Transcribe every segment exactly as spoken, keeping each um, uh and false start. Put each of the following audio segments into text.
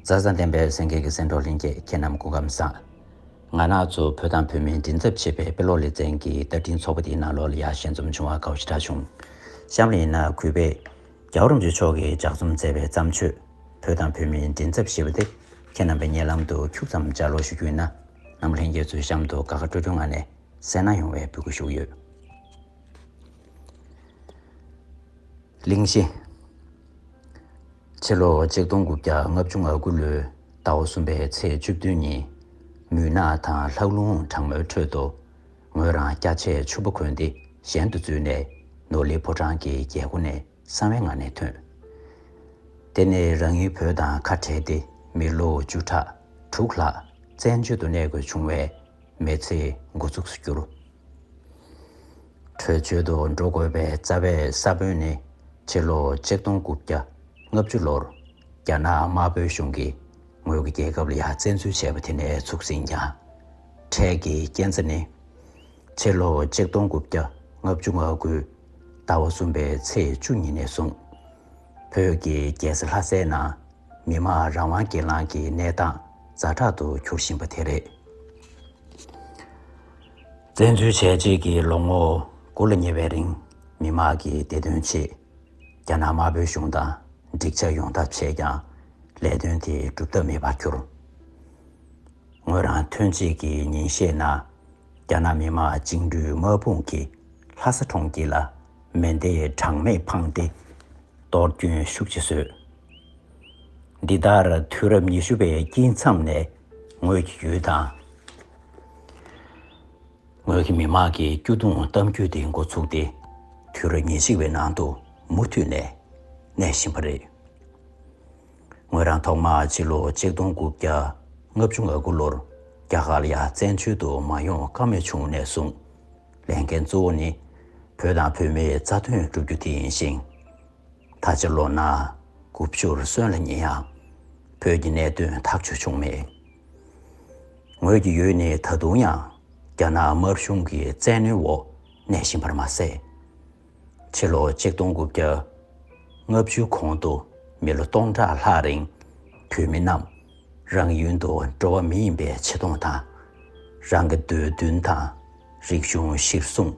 མཛའ་བརྩེ་ལྡན་པའི་གསན་མཁན་གྱི་གསན་གྲོགས་ལྷན་རྒྱས། ཁྱེད་རྣམས་སྐུ་ཁམས་བཟང་། ང་རང་ཚོ་བོད་དང་བོད་མིའི་མགྲིན་ཚབ་ཅེས་པའི་དཔེ་ཀློག་ལེ་ཚན་གྱི་བརྡ་འཕྲིན་ཚོགས་པ་དེའི་ནང་ལོགས་ལ་ཡར་ཞལ་འཛོམས་བྱུང་བ་དགའ་བ་ཞེ་དྲག་བྱུང་། གཤམ་ལ་ཡིན་ན་གུས་པས་རྒྱལ་བ་རིན་པོ་ཆེ་མཆོག་གིས་ལྗགས་རྩོམ་མཛད་པའི་བརྩམས་ཆོས་བོད་དང་བོད་མིའི་མགྲིན་ཚབ་ཅེས་པ་དེ་ཁྱེད་རྣམ་པའི་སྙན་ལམ་དུ་ཁྱུག་ཙམ་ལྗགས་ཀློག་ཞུ་རྒྱུ་ཡིན་ན། རྣམ་པ་ལྷན་རྒྱས་ཚོས་གཤམ་དུ་དགའ་དགའ་སྤྲོ་སྤྲོའི་ངང་ནས་གསན་གནང་ཡོང་བའི་འབོད་སྐུལ་ཞུ་གི་ཡོད། གླེང་གཞི། ཕྱི་ལོ་ཆིག་སྟོང་དགུ་བརྒྱ་ལྔ་བཅུ་ང་དགུ་ལོའི་ཟླ་བ་གསུམ་པའི་ཚེས་བཅུ་བདུན་ཉིན། མུན་ནག་དང་ལྷགས་རླུང་གྲང་མོའི་ཁྲོད་དུ། ངོས་རང་སྐྱ་ཆས་ཕྱུ་པ་གོན་ཏེ་གཞན་དུ་འཛུལ་ནས་ནོར་གླིང་ཕོ་བྲང་གི་རྒྱལ་སྒོ་ནས་གསང་བའི་ངང་ནས་ཐོན། དེ་ནས་རང་ཡུལ་བོད་དང་ཁ་བྲལ་ཏེ་མི་ལོ་བཅུ་ཕྲག་དྲུག་ལྷག་བཙན་བྱོལ་དུ་གནས་དགོས་བྱུང་བའི་མི་ཚེའི་འགོ་འཛུགས་སུ་གྱུར། བྲོས་བྱོལ་དུ་འགྲོ་དགོས་པའི་རྩ་བའི་ས་བོན་ནི་ཕྱི་ལོ་ཆིག་སྟོང་དགུ་བརྒྱ་ལྔ་བཅུ་ལོར་རྒྱ་ནག་དམར་པོའི་གཞུང་གིས་ངོས་ཀྱི་རྒྱལ་ཁབ་ལ་ཡར་བཙན་འཛུལ་བྱས་པ་དེ་ནས་ཚུགས་ཟིན་ཀྱང་། འཕྲལ་གྱི་རྐྱེན་རྩ་ནི། ཕྱི་ལོ་ཆིག་སྟོང་དགུ་བརྒྱ་ལྔ་བཅུ་ང་དགུ་ཟླ་བ་གསུམ་པའི་ཚེས་བཅུ་ཉིན་ནས་བཟུང་། བོད་ཀྱི་རྒྱལ་ས་ལྷ་སའི་ནང་མི་དམངས་རང་དབང་སྒེར་ལངས་ཀྱི་གནས་སྟངས་ཛ་དྲག་ཏུ་འགྱུར་བཞིན་པ་དེ་རེད། བཙན་འཛུལ་བྱས་རྗེས་ཀྱི་ལོ་ངོ་དགུ་ལ་ཉེ་བའི་རིང་། མི་དམངས་ཀྱི་བདེ་དོན་ཆེད་རྒྱ་ནག་དམར་པོའི་གཞུང་དང་འགྲིག་འཆར་ཡོང་ཐབས་བྱས་ཀྱང་། ལས་དོན་དེ་འགྲུབ་ཐབས་མེད་པར་གྱུར། ངོས་རང་ཐོན་རྗེས་ཀྱི་ཉིན་ཤས་ནང་། རྒྱ་ནག་མི་དམངས་བཅིངས་འགྲོལ་དམག་དཔུང་གིས་ལྷ་ས་གྲོང་ཁྱེར་ལ་མེ་མདའི་གྲངས་མེད་འཕངས་ཏེ། གཏོར་སྐྱོན་ཤུགས་ཆེ་བཟོས། འདི་ལྟར་དུས་རབས་ཉི་ཤུ་པའི་དཀྱིལ་མཚམས་ནས་ངོས་ཀྱི་ཡུལ་དང་། ངོས་ཀྱི་མི་དམངས་ཀྱི་སྐྱོ་གདུང་གཏམ་རྒྱུད་དེ་འགོ་ཚུགས་ཏེ། དུས་རབས་ཉེར་གཅིག་པའི་ནང་དུ་མུ་མཐུད་ནས་གནས་བཞིན་པ་རེད། ངོས་རང་ཐོག་མར་ཕྱི་ལོ་ཆིག་སྟོང་དགུ་བརྒྱ་ལྔ་བཅུ་ང་དགུ་ལོར་རྒྱ་གར་ལ་ཡར་བཙན་བྱོལ་དུ་མ་ཡོང་ཀ་མེད་བྱུང་ནས་བཟུང་། ལས་འགན་གཙོ་བོ་ནི་བོད་དང་བོད་མིའི་རྩ་དོན་བསྒྲུབ་རྒྱུ་དེ་ཡིན་ཞིང་། ད་ཆ་ལོ་ན་དགུ་བཅུར་སོན་ལ་ཉེ་ཡང་། བོད་ཀྱི་གནད་དོན་ཐག་གཅོད་བྱུང་མེད། ངོས་ཀྱི་ཡུལ་ནི་ད་དུང་ཡང་རྒྱ་ནག་དམར་གཞུང་གི་བཙན་གནོན་འོག་གནས་བཞིན་པར་མ་ཟད། ཕྱི་ལོ་ཆིག་སྟོང་དགུ་བརྒྱ་ལྔ་བཅུ་གོང་དུ་མི་ལོ་སྟོང་ཕྲག་ལྷག་རིང་བོད་མི་རྣམས་རང་ཡུལ་དུ་འགྲོ་བ་མི་ཡིན་པའི་ཆེ་མཐོང་དང་། རང་གི་འདོད་འདུན་དང་རིག་གཞུང་གཞིར་བཟུང་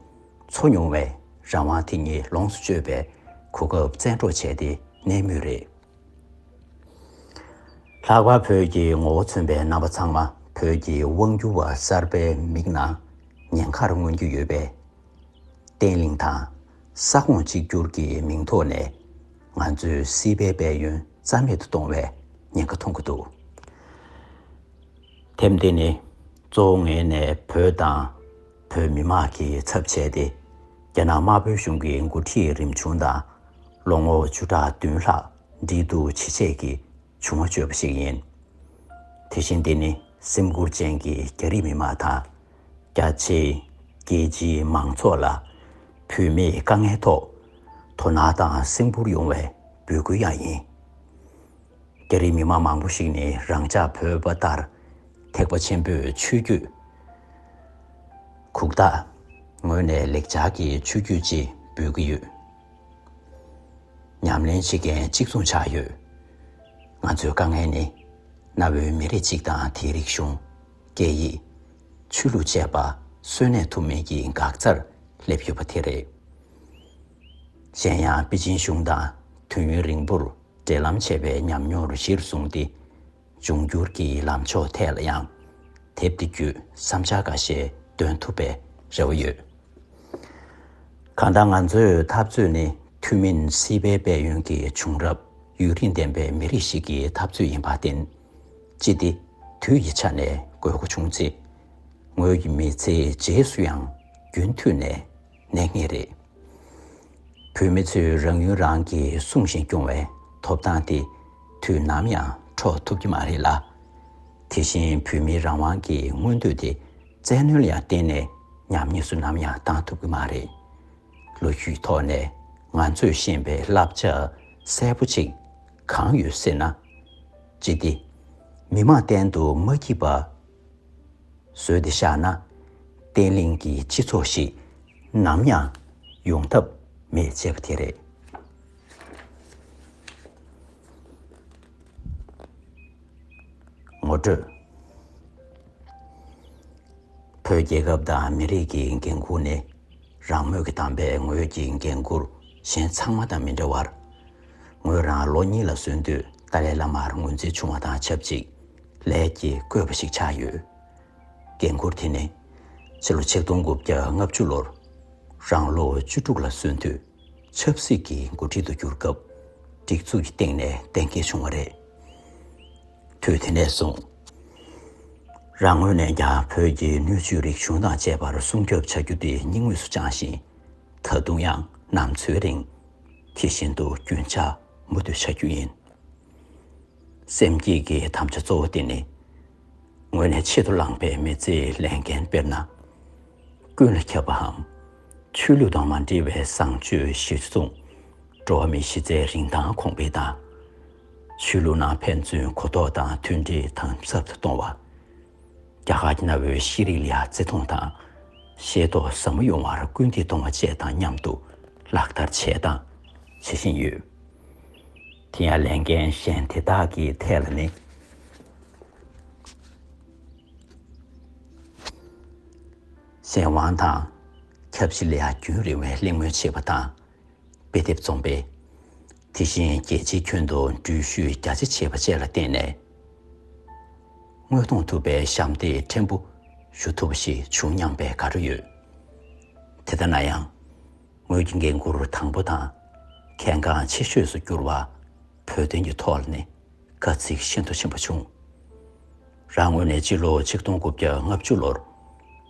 འཚོ་མྱོང་བའི་རང་དབང་དེ་ཉིད་ལོངས་སུ་སྤྱོད་པའི་གོ་སྐབས་བཙན་འཕྲོག་བྱས་ཏེ་གནས་མུས་རེད། ལྷག་པར་བོད་ཀྱི་ངོ་བོ་མཚོན་པའི་རྣམ་པ་ཚང་མ་བོད་ཀྱི་དབང་སྒྱུར་བ་གསར་པའི་མིག་ནང་ཉེན་ཁར་མངོན་གྱི་ཡོད་པས། བརྟན་ལྷིང་དང་ས་ཁོངས་གཅིག་གྱུར་གྱི་མིང་ཐོག་ནས་ང་ཚོའི་སྲིད་པའི་དཔལ་ཡོན་རྩ་མེད་དུ་གཏོང་བའི་ཉེན་ཁ་མཐོང་གི་འདུག། དེབ་འདི་ནི་གཙོ་བོ་ངོས་ནས་བོད་དང་བོད་མི་དམངས་ཀྱི་ཚབ་བྱས་ཏེ། རྒྱ་ནག་དམར་པོའི་གཞུང་གི་འགོ་ཁྲིད་རིམ་བྱུང་དང་ལོ་ངོ་བཅུ་ཕྲག་བདུན་ལྷག་འབྲེལ་གཏུག་ཇི་བྱས་ཀྱི་བྱུང་བ་བརྗོད་པ་ཞིག་ཡིན། དེ་བཞིན་འདི་ནི་སེམས་ཁུར་ཅན་གྱི་རྒྱ་རིགས་མི་དམངས་དང་། རྒྱ་ཆེའི་རྒྱལ་སྤྱིའི་མང་ཚོགས་ལ་བོད་མིའི་དཀའ་ངལ་ཐོག་དོ་སྣང་དང་སེམས་ཁུར་ཡོང་བའི་འབོད་སྐུལ་ཡང་ཡིན། རྒྱ་རིགས་མི་དམངས་མང་པོ་ཞིག་ནི་རང་ཅག་བོད་པ་ལྟར་ཐེག་པ་ཆེན་པོའི་ཆོས་བརྒྱུད། གུག་རྟགས་ངོས་ནས་ལེགས་སྦྱར་གྱི་ཆོས་བརྒྱུད་ཅེས་འབོད་ཀྱི་ཡོད། ཉམས་ལེན་བྱེད་མཁན་གཅིག་མཚུངས་ཆགས་ཡོད། ང་ཚོའི་དཀའ་ངལ་ནི་གནའ་བོའི་མི་རིགས་གཅིག་དང་དེའི་རིག་གཞུང་། སྐད་ཡིག་ཆོས་ལུགས་བཅས་པ་གསོན་གནས་ཐུབ་མིན་གྱི་འགག་རྩར་སླེབས་ཡོད་པ་དེ་རེད། གཞན་ཡང་པེ་ཅིན་གཞུང་དང་དུས་ཡུན་རིང་པོར་འབྲེལ་ལམ་བྱས་པའི་ཉམས་མྱོང་གཞིར་བཟུང་སྟེ། འབྱུང་འགྱུར་གྱི་ལམ་ཕྱོགས་ཐད་ལ་ཡང་དེབ་འདི་བརྒྱུད་བསམ་འཆར་འགའ་ཤས་འདོན་ཐུབ་པའི་རེ་བ་ཡོད། གང་ལྟར་ང་ཚོའི་འཐབ་རྩོད་ནི་ཐུན་མིན་སྲིད་པའི་དཔལ་ཡོན་གྱི་བྱུང་རབས་ཡུན་རིང་ལྡན་པའི་མི་རིགས་ཤིག་གི་འཐབ་རྩོད་ཡིན་པར་བརྟེན། ཅི་སྟེ་དུས་ཀྱི་ཆ་ནས་དགོས་མཁོ་བྱུང་ཚེ། ངོས་ཀྱི་མི་ཚེའི་རྗེས་སུ་ཡང་རྒྱུན་མཐུད་ནས་གནས་ངེས་རེད། བོད་མི་ཚོས་རང་ཡུལ་རང་གིས་སྲུང་ཞིང་སྐྱོང་བའི་ཐོབ་ཐང་དེ་དུས་ནམ་ཡང་འཕྲོག་ཐུབ་ཀྱི་མ་རེད་ལ། དེ་བཞིན་བོད་མིའི་རང་དབང་གི་མངོན་འདོད་དེ་བཙན་གནོན་ལ་ཡང་བརྟེན་ནས་ཉམས་ཉེས་སུ་ནམ་ཡང་བཏང་ཐུབ་ཀྱི་མ་རེད། ལོ་རྒྱུས་ཐོག་ནས་ང་ཚོས་ཤེས་པའི་བསླབ་བྱ་གསལ་པོ་ཅིག་གང་ཡོད་ཟེར་ན། ཅི་སྟེ་མི་དམངས་གཏན་དུ་མ་སྐྱིད་པ་བཟོས་ཏེ་བཞག་ན། བརྟན་ལྷིང་གི་སྤྱི་ཚོགས་ཤིག་ནམ་ཡང་ཡོང་ཐབས་མེད་ཅེས་པ་དེ་རེད། སྤྲོད། བོད་རྒྱལ་ཁབ་དང་མི་རིགས་ཀྱི་འགན་འཁུར་ནི། རང་མོས་ཀྱིས་བདམས་པའི་ངོས་ཀྱི་འགན་འཁུར་གཞན་ཚང་མ་དང་མི་འདྲ་བར། ངོས་རང་ལོ་གཉིས་ལ་སོན་དུས་ཏཱ་ལའི་བླ་མར་ངོས་འཛིན་བྱུང་བ་དང་ཆབས་ཅིག་ལས་ཀྱི་བསྐོས་པ་ཞིག་ཆགས་ཡོད། འགན་འཁུར་དེ་ནི་ཕྱི་ལོ་ཆིག་སྟོང་དགུ་བརྒྱ་ལྔ་བཅུ་ལོར་རང་ལོ་བཅུ་དྲུག་ལ་སོན་དུས་ཆབ་སྲིད་ཀྱི་འགོ་ཁྲིད་དུ་གྱུར་སྐབས་སྒྲིག་འཛུགས་ཀྱི་སྟེང་ནས་གཏན་འཁེལ་བྱུང་བ་རེད། དུས་དེ་ནས་བཟུང་། རང་ངོས་ནས་ཀྱང་བོད་ཀྱི་སྣོད་བཅུད་རིག་གཞུང་དང་བཅས་པར་སྲུང་སྐྱོབ་བྱ་རྒྱུ་དེ་སྙིང་དབུས་སུ་བཅངས་ཤིང་། ད་དུང་ཡང་ནམ་འཚོའི་རིང་དེ་བཞིན་དུ་རྒྱུན་ཆགས་མུ་མཐུད་བྱ་རྒྱུ་ཡིན། སེམས་བསྐྱེད་ཀྱི་དམ་བཅའ་གཙོ་བོ་དེ་ནི། ངོས་ནས་ཆེད་དུ་བླངས་པའི་མི་ཚེའི་ལས་འགན་དཔེར་ན། ཀུན་ལ་ཁྱབ་པའམ། ཆོས་ལུགས་དང་མ་འབྲེལ་བའི་བཟང་སྤྱོད་གཞིར་བཟུང་། འགྲོ་བ་མིའི་གཞི་རྩའི་རིན་ཐང་གོང་འཕེལ་དང་། ཆོས་ལུགས་ནང་ཕན་ཚུན་གོ་རྟོགས་དང་མཐུན་སྒྲིལ་དམ་ཟབ་ཏུ་གཏོང་བ། རྒྱ་གར་གྱི་གནའ་བོའི་ཤེས་རིག་ལ་ཡང་བརྩི་མཐོང་དང་། ཤེས་རྟོགས་ཟབ་མོ་ཡོང་བར་སྐུལ་འདེད་གཏོང་བ་བཅས་དང་མཉམ་དུ་ལག་བསྟར་བྱས་དང་བྱེད་བཞིན་ཡོད། དེ་ཡང་ལས་འགན་གཞན་དེ་དག་གི་ཐད་ལ་ནི། གཞན་དབང་དང་། ཁྱབ་གཞི་ལ་ཡང་རྒྱུན་རིང་བའི་གླེང་མོལ་བྱེད་པ་དང་། དཔེ་དེབ་རྩོམ་པ། དེ་བཞིན་རྒྱལ་སྤྱིའི་ཁྱོན་དུ་འགྲུལ་བཞུད་རྒྱ་ཆེ་བྱེད་པ་བཅས་ལ་བརྟེན་ནས། དངོས་མཐོང་ཐུབ་པའི་ཞབས་འདེགས་ཕྲན་བུ་ཞུ་ཐུབ་པ་ཞིག་བྱུང་སྙམ་པའི་དགའ་སྤྲོ་ཡོད། དེ་ལྟ་ན་ཡང་། ངོས་ཀྱི་འགན་འཁུར་དང་པོ་དང་། གལ་འགངས་ཆེ་ཤོས་སུ་གྱུར་བ། བོད་དོན་གྱི་ཐོག་ལ་ནི་དགའ་ཚིགས་ཤིན་ཏུ་ཆེན་པོ་བྱུང་། རང་ངོས་ནས་སྤྱི་ལོ་ཆིག་སྟོང་དགུ་བརྒྱ་ལྔ་བཅུ་ལོར་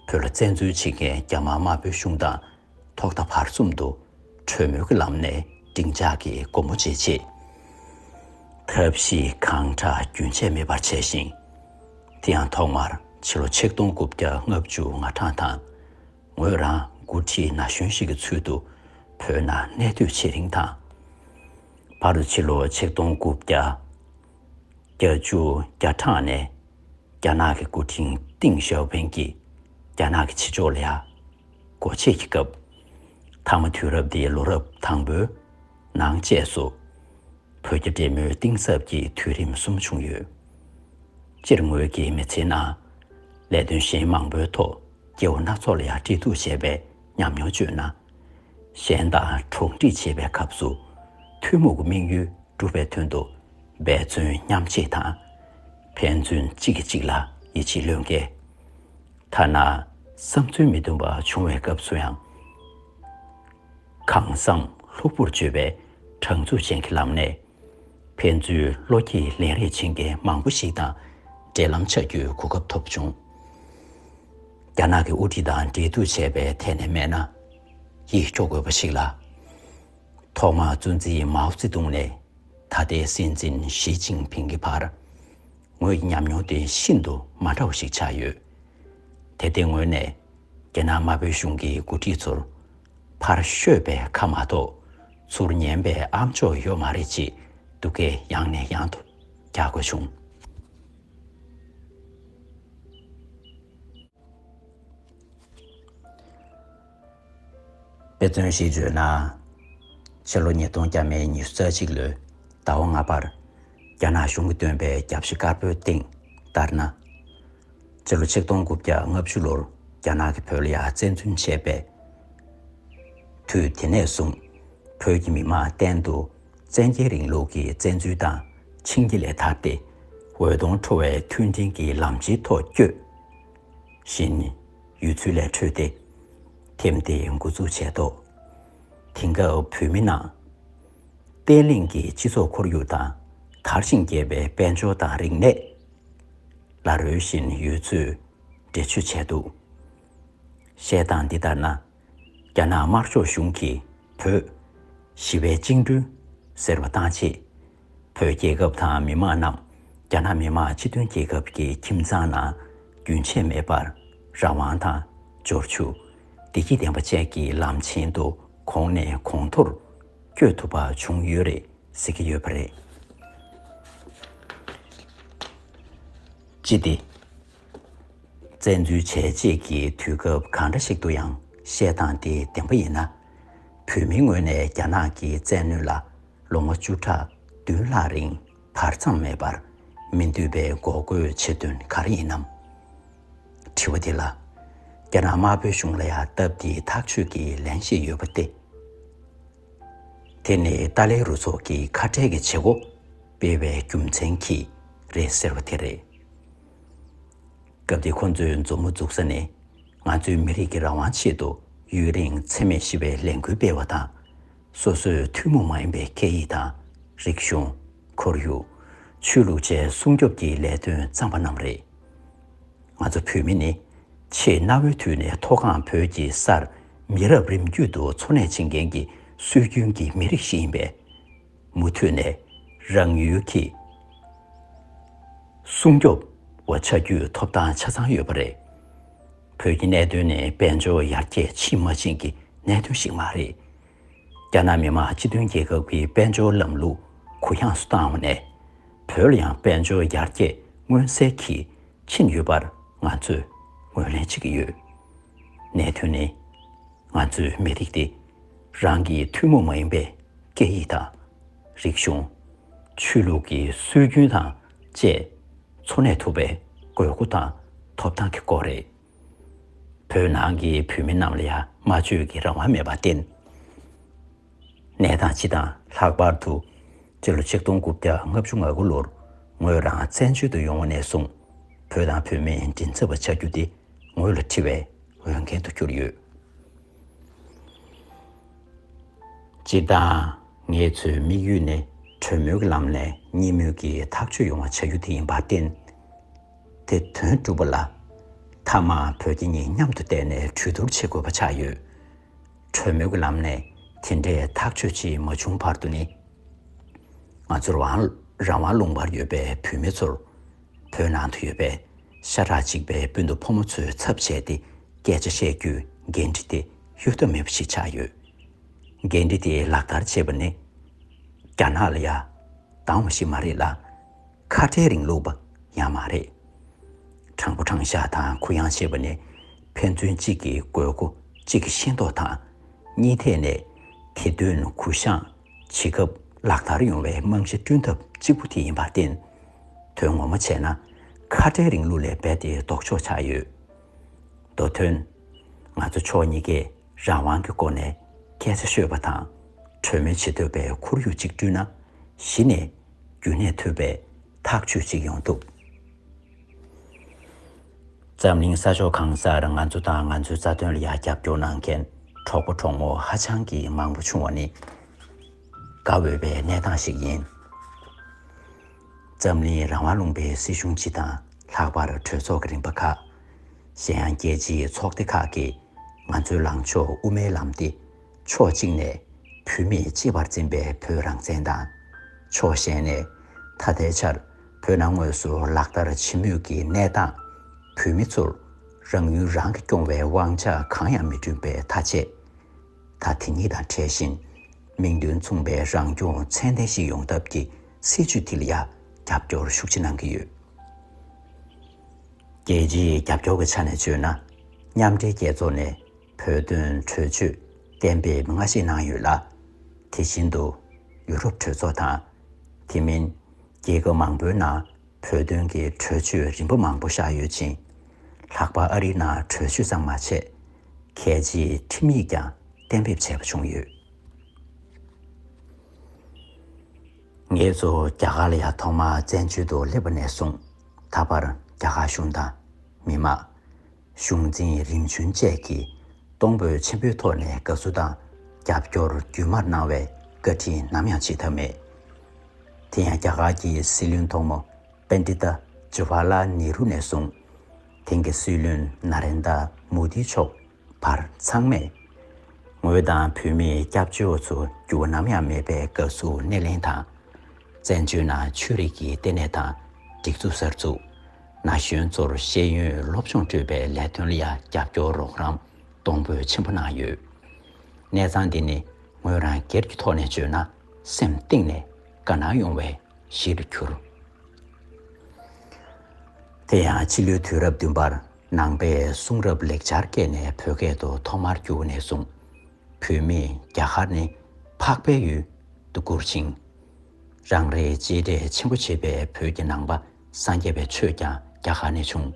བོད་ལ་བཙན་འཛུལ་བྱེད་མཁན་རྒྱ་དམར་དམར་པོའི་གཞུང་དང་ཐོག་མཐའ་བར་གསུམ་དུ་གྲོས་མོལ་གྱི་ལམ་ནས་སྡིངས་ཆ་གི་སྒོ་མོ་འབྱེད་ཆེད། ཐབས་ཤེས་གང་དྲག་རྒྱུན་ཆད་མེད་པར་བྱས་ཤིང་། དེ་ཡང་ཐོག་མར་ཕྱི་ལོ་ཆིག་སྟོང་དགུ་བརྒྱ་ལྔ་བཅུ་ང་གྲངས་དང་། ངོས་རང་འགོ་ཁྲིད་ན་གཞོན་ཞིག་གི་ཚུལ་དུ་བོད་ནང་གནས་སྡོད་བྱེད་རིང་དང་། བར་དུ་ཕྱི་ལོ་ཆིག་སྟོང་དགུ་བརྒྱ་བརྒྱད་ཅུ་གྱ་གྲངས་ནས་རྒྱ་ནག་གི་འགོ་ཁྲིད་ཏིང་ཞའོ་ཕིང་གིས་རྒྱ་ནག་གི་ཕྱི་ཕྱོགས་ལ་ཡང་སྒོ་ཕྱེ་གི་སྐབས། མཐའ་མ་དུས་རབས་འདིའི་ལོ་རབས་དང་པོའི་ནང་བཅས་སུ། བོད་རྒྱ་འབྲེལ་མོལ་གཏིང་ཟབ་ཀྱི་དུས་རིམ་གསུམ་བྱུང་ཡོད། སྤྱིར་ངོས་ཀྱི་མི་ཚེའི་ནང་ལས་དོན་གཞན་མང་པོའི་ཐོག་སྐྱེ་བོ་སྣ་ཚོགས་ལ་ཡང་འབྲེལ་གཏུག་བྱས་པའི་ཉམས་མྱོང་བརྗོད་ན། གཞན་དང་གྲོགས་འདྲིས་བྱེད་པའི་སྐབས་སུ་ཐུན་མོང་གི་དམིགས་ཡུལ་སྒྲུབ་པའི་དོན་དུ་འབད་བརྩོན་མཉམ་བྱེད་དང་། ཕན་ཚུན་གཅིག་གིས་གཅིག་ལ་ཡིད་ཆེས་བློས་འགེལ། ཐ་ན་བསམ་ཚུལ་མི་མཐུན་པ་བྱུང་བའི་སྐབས་སུ་ཡང་། གང་བསམ་ལྷུག་པོར་བརྗོད་པའི་དྲང་ཚུགས་ཅན་གྱི་ལམ་ནས། ཕན་ཚུན་བློ་སྐྱེད་ལས་རེས་བྱེད་མཁན་མང་པོ་ཞིག་དང་འབྲེལ་ལམ་ཆགས་རྒྱུའི་གོ་སྐབས་ཐོབ་བྱུང་། རྒྱ་ནག་གི་དབུ་ཁྲིད་དང་འབྲེལ་གཏུག་བྱས་པའི་ཐད་ནས་སྨྲས་ན། ཡིད་སྐྱོ་དགོས་པ་ཞིག་ལ། ཐོག་མར་གཙོ་འཛིན་མའོ་ཙེ་ཏུང་ནས་ད་ལྟའི་སྲིད་འཛིན་ཞི་ཅིན་ཕིང་གི་བར། ངོས་ཀྱི་ཉམས་མྱོང་དེ་ཤིན་ཏུ་མ་འདྲ་བ་ཞིག་ཆགས་ཡོད། དེ་ལྟའི་ངོས་ནས། རྒྱ་ནག་དམར་པོའི་གཞུང་གི་འགོ་ཁྲིད་ཚོར། ཕར་ཤོད་པའི་ཁ་མ་གཏོགས། ཚུར་ཉན་པའི་ཨ་མཆོག་ཡོད་མ་རེད་ཅེས་སྡུག་སྐད་ཡང་ནས་ཡང་དུ་རྒྱག་དགོས་བྱུང་། དཔེ་མཚོན་ཞིག་བརྗོད་ན། ཕྱི་ལོ་ཉིས་སྟོང་བརྒྱ་མེད་ཉི་ཤུ་རྩ་གཅིག་ལོའི་ཟླ་བ་ལྔ་པར། རྒྱ་ནག་གཞུང་གིས་བཏོན་པའི་རྒྱབ་ཤིག་དཀར་པོའི་སྟེང་ལྟར་ན། ཕྱི་ལོ་ཆིག་སྟོང་དགུ་བརྒྱ་ལྔ་བཅུ་ལོར་རྒྱ་ནག་གིས་བོད་ལ་ཡང་བཙན་འཛུལ་བྱས་པས། དུས་དེ་ནས་བཟུང་བོད་ཀྱི་མི་དམངས་གཏན་དུ་བཙན་རྒྱལ་རིང་ལུགས་ཀྱི་བཙན་འཛུལ་དང་བྱིངས་རྒྱ་ལས་ཐར་ཏེ། འོད་སྟོང་འཕྲོ་བའི་མཐུན་སྒྲིལ་གྱི་ལམ་ཆེན་ཐོག་བསྐྱོད་བཞིན་ཡོད་ཚུལ་ལས་འཕྲོས་ཏེ། ཐེམ་དེ་འགོ་འཛུགས་བྱས་ཐོག་དེང་སྐབས་བོད་མི་ནང་བརྟན་ལྷིང་གི་སྤྱི་ཚོགས་ཁོར་ཡུག་དང་། དར་ཞིང་རྒྱས་པའི་དཔལ་འབྱོར་དང་རིག་གནས་ལ་རོལ་བཞིན་ཡོད་ཚུལ་འགྲེལ་བརྗོད་བྱས་འདུག་བཤད་སྟངས་འདི་ལྟར་ན། རྒྱ་ནག་དམར་ཕྱོགས་གཞུང་གིས་བོད་ཞི་བའི་བཅིངས་འགྲོལ་ཟེར་བ་བཏང་རྗེས། བོད་རྒྱལ་ཁབ་དང་མི་དམངས་རྣམས་རྒྱ་ནག་མི་དམངས་སྤྱི་མཐུན་རྒྱལ་ཁབ་ཀྱི་ཁྱིམ་ཚང་ནང་རྒྱུན་ཆད་མེད་པར་རང་དབང་དང་འབྱོར་ཕྱུག་བདེ་སྐྱིད་ལྡན་པ་བཅས་ཀྱི་ལམ་ཆེན་དུ་གོང་ནས་གོང་མཐོར་བསྐྱོད་ཐུབ་པ་བྱུང་ཡོད་རེད་ཟེར་གྱི་ཡོད་པ་རེད། ཅི་སྟེ། བཙན་འཛུལ་བྱས་རྗེས་ཀྱི་དུས་སྐབས་གང་འདྲ་ཞིག་ཏུ་ཡང་བཤད་སྟངས་དེ་བདེན་པ་ཡིན་ན། བོད་མིའི་ངོས་ནས་རྒྱ་ནག་གི་བཙན་གནོན་ལ་ལོ་ངོ་བཅུ་ཕྲག་བདུན་ལྷག་རིང་བར་མཚམས་མེད་པར་ མི་འདོད་པའི་འགོག་རྒོལ་བྱེད་དོན་ག་རེ་ཡིན་ནམ། དྲི་བ་འདི་ལ། རྒྱ་ནག་དམར་པོའི་གཞུང་ལ་ཡང་སྟབས་བདེའི་ཐག་གཅོད་ཀྱི་ལན་ཞིག་ཡོད་པ་སྟེ། དེ་ནི་ཏཱ་ལའི་རུ་ཚོགས་ཀྱི་ཁ་བྲལ་གྱི་བྱེད་སྒོ་སྤེལ་བའི་རྒྱུ་མཚན་གྱིས་རེད་ཟེར་བ་དེ་རེད། སྐབས་དེ་ཁོ་ཚོས་མཛུབ་མོ་འཛུགས་ས་ནི། ང་ཚོའི་མི་རིགས་ཀྱི་རང་དབང་ཆེད་དུ་ཡུན་རིང་འཚེ་མེད་ཞི་བའི་ལས་འགུལ་སྤེལ་བ་དང་། སོ་སོའི་ཐུན་མོང་མ་ཡིན་པའི་སྐད་ཡིག་དང་། རིག་གཞུང་། ཁོར་ཡུག་ཆོས་ལུགས་བཅས་སྲུང་སྐྱོབ་ཀྱི་ལས་དོན་བརྩམས་པ་རྣམས་རེད། ང་ཚོ་བོད་མི་ནི། ཆེས་གནའ་བོའི་དུས་ནས་མཐོ་སྒང་བོད་ཀྱི་སར་མི་རབས་རིམ་བརྒྱུད་དུ་འཚོ་གནས་བྱེད་མཁན་གྱི་སྲོལ་རྒྱུན་གྱི་མི་རིགས་ཤིག་ཡིན་པས། མུ་མཐུད་ནས་རང་ཡུལ་གྱི་སྲུང་སྐྱོབ་པ་ཆགས་རྒྱུའི་ཐོབ་ཐང་ཆ་ཚང་ཡོད་པ་རེད། བོད་ཀྱི་གནད་དོན་ནི་དཔལ་འབྱོར་ཡར་རྒྱས་ཕྱིན་མ་ཕྱིན་གྱི་གནད་དོན་ཞིག་མ་རེད། རྒྱ་ནག་མི་དམངས་སྤྱི་མཐུན་རྒྱལ་ཁབ་ཀྱི་དཔལ་འབྱོར་ལམ་ལུགས་གུ་ཡངས་སུ་བཏང་བ་ནས། བོད་ལ་ཡང་དཔལ་འབྱོར་ཡར་རྒྱས་མངོན་གསལ་གྱིས་ཕྱིན་ཡོད་པར་ང་ཚོས་ངོས་ལེན་བྱེད་ཀྱི་ཡོད། གནད་དོན་ནི། ང་ཚོའི་མི་རིགས་དེ་རང་གི་ཐུན་མོང་མ་ཡིན་པའི་སྐད་ཡིག་དང་། རིག་གཞུང་། ཆོས་ལུགས་ཀྱི་སྲོལ་རྒྱུན་དང་བཅས་འཚོ་གནས་ཐུབ་པའི་དགོས་མཁོ་དང་ཐོབ་ཐང་གི་སྐོར་རེད། བོད་ནང་གི་བོད་མི་རྣམས་ལ་ཡང་སྨྲ་བརྗོད་ཀྱི་རང་དབང་མེད་པར་བརྟེན། གནས་སྟངས་སྤྱི་དང་ལྷག་པར་དུ་སྤྱི་ལོ་ཆིག་སྟོང་དགུ་བརྒྱ་ལྔ་བཅུ་ང་དགུ་ལོར་ངོས་རང་བཙན་བྱོལ་དུ་ཡོང་བ་ནས་བཟུང་བོད་དང་བོད་མིའི་མགྲིན་ཚབ་པ་ཆགས་རྒྱུ་དེ་ངོས་ལ་འཁྲི་བའི་འོས་འགན་དུ་གྱུར་ཡོད། སྤྱིར་བཏང་ངེད་ཚོའི་དམིགས་ཡུལ་ནི་གྲོས་མོལ་གྱི་ལམ་ནས་གཉིས་མོལ་གྱི་ཐག་གཅོད་ཡོང་བ་བྱ་རྒྱུ་དེ་ཡིན་པར་བརྟེན། དེ་དོན་གྲུབ་པ་ལ་མཐའ་མ་བོད་རྒྱ་གཉིས་མཉམ་དུ་བསྡད་ནས་གྲོས་བསྡུར་བྱེད་དགོས་པ་ཆགས་ཡོད། གྲོས་མོལ་གྱི་ལམ་ནས་དེ་འདྲའི་ཐག་གཅོད་ཅིག་མ་བྱུང་བར་དུ་ནི། ང་ཚོར་དབང་རང་དབང་ལུང་པར་ཡོད་པའི་བོད་མི་ཚོར། བོད་ནང་དུ་ཡོད་པའི་ཤ་ཁྲག་གཅིག་པའི་སྤུན་ཟླ་ཕོ་མོ་ཚོའི་ཚབ་བྱས་ཏེ་སྐད་ཆ་བཤད་རྒྱུའི་འགན་འཁྲི་དེ་གཡོལ་ཐབས་མེད་པ་ཞིག་ཆགས་ཡོད། འགན་འཁྲི་དེ་ལག་བསྟར་བྱེད་པ་ནི། རྒྱ་ནག་ལ་ཡ་སྡང་བ་ཞིག་མ་རེད་ལ། ཁ་བྲལ་རིང་ལུགས་པ་ཡང་མ་རེད། དྲང་པོ་དྲང་བཞག་དང་གུ་ཡངས་བྱེད་པ་ནི་ཕན་ཚུན་གཅིག་གི་དགོས་མཁོ་གཅིག་གིས་ཤེས་མདོག་དང་། གཉིས་ཐད་ནས་དེ་དོན་གུ་བཤངས་བྱེད་སྐབས་ལག་བསྟར་ཡོང་བའི་རྨང་གཞི་བསྐྲུན་ཐབས་གཅིག་པུ་དེ་ཡིན་པར་བརྟེན། དོན་ངོ་མ་བྱས་ན་ཁ་བྲལ་རིང་ལུགས་ལས་རྦད་དེ་ལྡོག་ཕྱོགས་ཆགས་ཡོད། མདོ་དོན། ང་ཚོ་ཕྱོགས་གཉིས་ཀས་རང་དབང་གི་སྒོ་ནས་སྐད་ཆ་ཤོད་པ་དང་གྲོས་མོལ་བྱེད་ཐུབ་པའི་ཁོར་ཡུག་ཅིག་བསྐྲུན་ན། གཞི་ནས་རྒྱུན་གནས་ཐུབ་པའི་ཐག་གཅོད་ཅིག་ཡོང་ཐུབ། འཛམ་གླིང་ས་ཕྱོགས་གང་སར་ང་ཚོ་དང་ང་ཚོའི་རྩ་དོན་ལ་ཡང་རྒྱབ་སྐྱོར་གནང་མཁན་གྲོགས་པོ་གྲོགས་མོ་ཧ་ཅང་གི་མང་པོ་བྱུང་བ་ནི་དགའ་འོས་པའི་གནས་སྟངས་ཤིག་ཡིན། འཛམ་གླིང་རང་དབང་ལུང་པའི་སྲིད་གཞུང་སྤྱི་དང་ལྷག་པར་གྲོས་ཚོགས་ཀྱི་རིམ་པ་ཁག་གཞན་ཡང་རྒྱལ་སྤྱིའི་ཚོགས་སྡེ་ཁག་གིས་ང་ཚོའི་ལངས་ཕྱོགས་དབུ་མའི་ལམ་དེ་ཕྱོགས་གཅིག་ནས་བོད་མིས་གཅེས་པར་འཛིན་པའི་བོད་རང་བཙན་དང་། ཕྱོགས་གཞན་ནས་ད་ལྟའི་ཆར་བོད་ནང་དངོས་སུ་ལག་བསྟར་བྱེད་མུས་ཀྱི་གནས་སྟངས། བོད་མི་ཚོར་རང་ཡུལ་རང་གིས་སྐྱོང་བའི་དབང་ཆ་གང་ཡང་མི་བསྐྲུན་པའི་ཐག་བཅད། ད་དེ་གཉིས་དང་འཕྲད་བཞིན་མིང་དོན་མཚུངས་པའི་རང་སྐྱོང་ཚད་ལྡན་ཞིག་ཡོང་ཐབས་ཀྱི་སྲིད་བྱུས་དེ་ལ་ཡང་རྒྱབ་སྐྱོར་ཤུགས་ཆེ་གནང་གི་ཡོད། རྒྱལ་སྤྱིའི་རྒྱབ་སྐྱོར་གྱི་ཆ་ནས་བརྗོད་ན། མཉམ་འབྲེལ་རྒྱལ་ཚོགས་ནས་བོད་དོན་གྲོས་ཆོད་གཏན་འབེབས་སྔ་ཕྱི་གནང་ཡོད་ལ། དེ་བཞིན་དུ་ཡུ་རོབ་གྲོས་ཚོགས་དང་། དེ་མིན་རྒྱལ་ཁབ་མང་པོའི་ནང་བོད་དོན་གྱི་གྲོས་ཆོད་རིམ་པ་མང་པོ་བཞག་ཡོད་ཅིང་། ལྷག་པར་ཨ་རིའི་ནང་གྲོས་ཆོད་ཙམ་མ་ཆད། གལ་ཆེའི་ཁྲིམས་ཡིག་ཀྱང་གཏན་འབེབས་བྱས་པ་བྱུང་ཡོད། ངེད་ཚོ་རྒྱ་གར་ལ་ཡང་ཐོག་མར་བཙན་བྱོལ་དུ་སླེབས་པ་ནས་བཟུང་ད་བར་རྒྱ་གར་གཞུང་དང་མི་དམངས། གཞུང་འཛིན་རིམ་བྱོན་བཅས་ཀྱིས་གཏོང་ཕོད་ཆེན་པོའི་ཐོག་ནས་དགའ་བསུ་དང་རྒྱབ་སྐྱོར་རྒྱུན་མར་གནང་བའི་བཀའ་དྲིན་ནམ་ཡང་བརྗེད་ཐབས་མེད། དེ་ཡང་རྒྱ་གར་གྱི་སྲིད་བློན་ཐོག་མ་པཎྜི་ཏ་ཇ་ཝཱ་ཧར་ལཱལ་ནེ་རུ་ནས་བཟུང་དེང་གི་སྲིད་བློན་ན་རེན་དྲ་མོ་དི་མཆོག་བར་ཚང་མས། ངོས་དང་བོད་མིའི་སྐྱབས་བཅོལ་བ་ཚོ་འགྱུར་བ་ནམ་ཡང་མེད་པའི་དགའ་བསུ་སྣེ་ལེན་དང་། བཙན་བྱོལ་ནང་ཆོས་རིག་གི་ལྟེ་གནས་དང་སྒྲིག་འཛུགས་གསར་འཛུགས། ན་གཞོན་ཚོར་ཤེས་ཡོན་སློབ་སྦྱོང་སྤྲོད་པའི་ལས་དོན་ལ་ཡང་རྒྱབ་སྐྱོར་རོགས་རམ་གཏོང་ཕོད་ཆེན་པོ་གནང་ཡོད། གནས་སྟངས་འདི་ནི་ངོས་རང་སྒེར་གྱི་ཐོག་ནས་བརྗོད་ན་སེམས་གཏིང་ནས་དགའ་སྣང་ཡོང་བའི་གཞི་རུ་གྱུར། དེ་ཡང་ཕྱི་ལོའི་དུས་རབས་བདུན་པར་ནང་པའི་གསུང་རབ་ལེགས་སྦྱར་སྐད་ནས་བོད་སྐད་དུ་ཐོག་མར་བསྒྱུར་བ་ནས་བཟུང་། བོད་མིས་རྒྱ་གར་ནི་འཕགས་པའི་ཡུལ་དུ་བཀུར་ཅིང་། རང་རེའི་གཅེས་སྤྲས་ཆེན་པོ་བྱེད་པའི་བོད་ཀྱི་ནང་པ་ སངས་རྒྱས་པའི་ཆོས་ཀྱང་རྒྱ་གར་ནས་བྱུང་།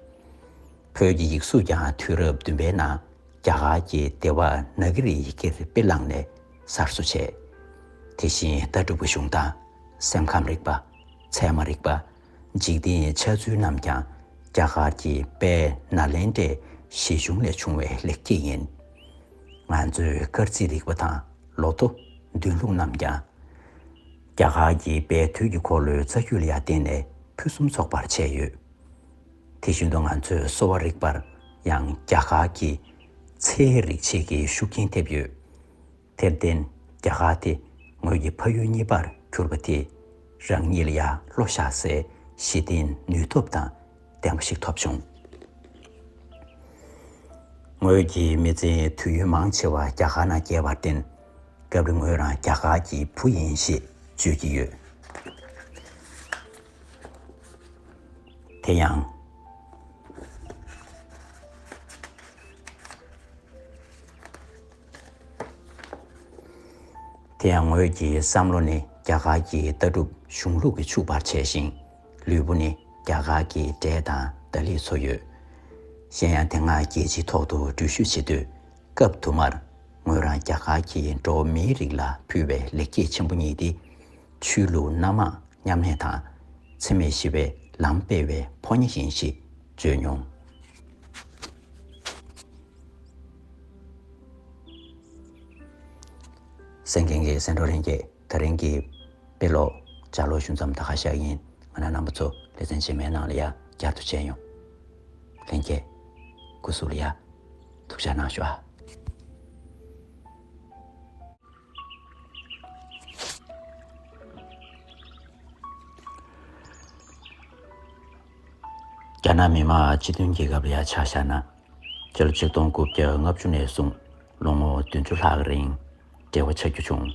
བོད་ཀྱི་ཡིག་གཟུགས་ཀྱང་དུས་རབས་བདུན་པའི་ནང་རྒྱ་གར་གྱི་དེ་བ་ན་གི་རི་ཡི་གེར་དཔེ་བླངས་ནས་གསར་བཟོ་བྱས། དེ་བཞིན་ལྟ་གྲུབ་ཀྱི་གཞུང་དང་སེམས་ཁམས་རིག་པ། ཚད་མ་རིག་པ། འཇིག་རྟེན་འཆར་ཚུལ་རྣམས་ཀྱང་རྒྱ་གར་གྱི་དཔལ་ནཱ་ལེནྡྲའི་བཞེད་གཞུང་ལས་བྱུང་བའི་ལེགས་སྐྱེས་ཡིན། ང་ཚོའི་སྐར་རྩིས་རིག་པ་དང་ལོ་ཐོ་འདོན་ལུགས་རྣམས་ཀྱང་རྒྱ་གར་གྱི་དཔལ་དུས་ཀྱི་འཁོར་ལོའི་རྩ་རྒྱུད་ལ་ཡང་བརྟེན་ནས་ཕུན་སུམ་ཚོགས་པར་བྱས་ཡོད། དེ་བཞིན་དུ་ང་ཚོའི་གསོ་བ་རིག་པར་ཡང་རྒྱ་གར་གྱི་ཚེའི་རིག་བྱེད་ཀྱི་ཤུགས་རྐྱེན་ཐེབས་ཡོད། དེར་བརྟེན་རྒྱ་གར་དེ་ངོས་ཀྱི་ཕ་ཡུལ་གཉིས་པར་གྱུར་པ་དེས་རང་ཉིད་ལ་ཡང་བློ་བཞག་སའི་གཞི་རྟེན་ནུས་སྟོབས་དང་ལྡན་པ་ཞིག་ཐོབ་བྱུང་། ངོས་ཀྱི་མི་ཚེའི་དུས་ཡུན་མང་ཆེ་བ་རྒྱ་གར་ནང་བསྐྱལ་བར་བརྟེན། སྐབས་རེ་ངོས་རང་རྒྱ་གར་གྱི་བུ་ཡིན་ཞེས་བརྗོད་ཀྱི་ཡོད། དེ་ཡང་། དེ་ཡང་ངོས་ཀྱི་བསམ་བློ་ནི་རྒྱ་གར་གྱི་ལྟ་གྲུབ་གཞུང་ལུགས་ཀྱིས་ཕྱུག་པར་བྱས་ཤིང་། ལུས་པོ་ནི་རྒྱ་གར་གྱི་འབྲས་དང་ད་ལིས་འཚོ་ཡོད། གཞན་ཡང་དེ་སྔ་རྒྱལ་སྤྱིའི་ཐོག་ཏུ་འགྲུལ་བཞུད་བྱེད་དུས་སྐབས་དུ་མར་ངོས་རང་རྒྱ་གར་གྱི་འགྲོ་བ་མིའི་རིགས་ལ་ཕུལ་བའི་ལེགས་སྐྱེས་ཆེན་པོ་གཉིས་ཏེ། ཆོས་ལུགས་སྣ་མང་མཉམ་གནས་དང་། འཚེ་མེད་ཞི་བའི་ལམ་སྤེལ་བའི་ཕོ་ཉ་ཡིན་ཞེས་བརྗོད་མྱོང་། གསན་མཁན་གྱི་གསན་གྲོགས་ལྷན་རྒྱས། ད་རིང་གི་དཔེ་ཀློག་ལྗགས་ཀློག་ཞུ་མཚམས་ད་ག་བཞག་ཡིན། ང་རང་རྣམ་པ་ཚོ་ལེ་ཚན་རྗེས་མའི་ནང་ལ་ཡ་བསྐྱར་དུ་མཇལ་ཡོང་། ལྷན་རྒྱས། སྐུ་གཟུགས་ལ་ཡ་ཐུགས་ཅག་གནང་ཤོག་ཨ། རྒྱ་ནག་མི་དམངས་སྤྱི་མཐུན་རྒྱལ་ཁབ་ལ་ཡ་ཆ་བཞག་ན། སྤྱི་ལོ་ཆིག་སྟོང་དགུ་བརྒྱ་ལྔ་བཅུ་ནས་བཟུང་ལོ་ངོ་བདུན་ཅུ་ལྷག་རིང་འབྲེལ་བ་ཆགས་རྒྱུ་བྱུང་།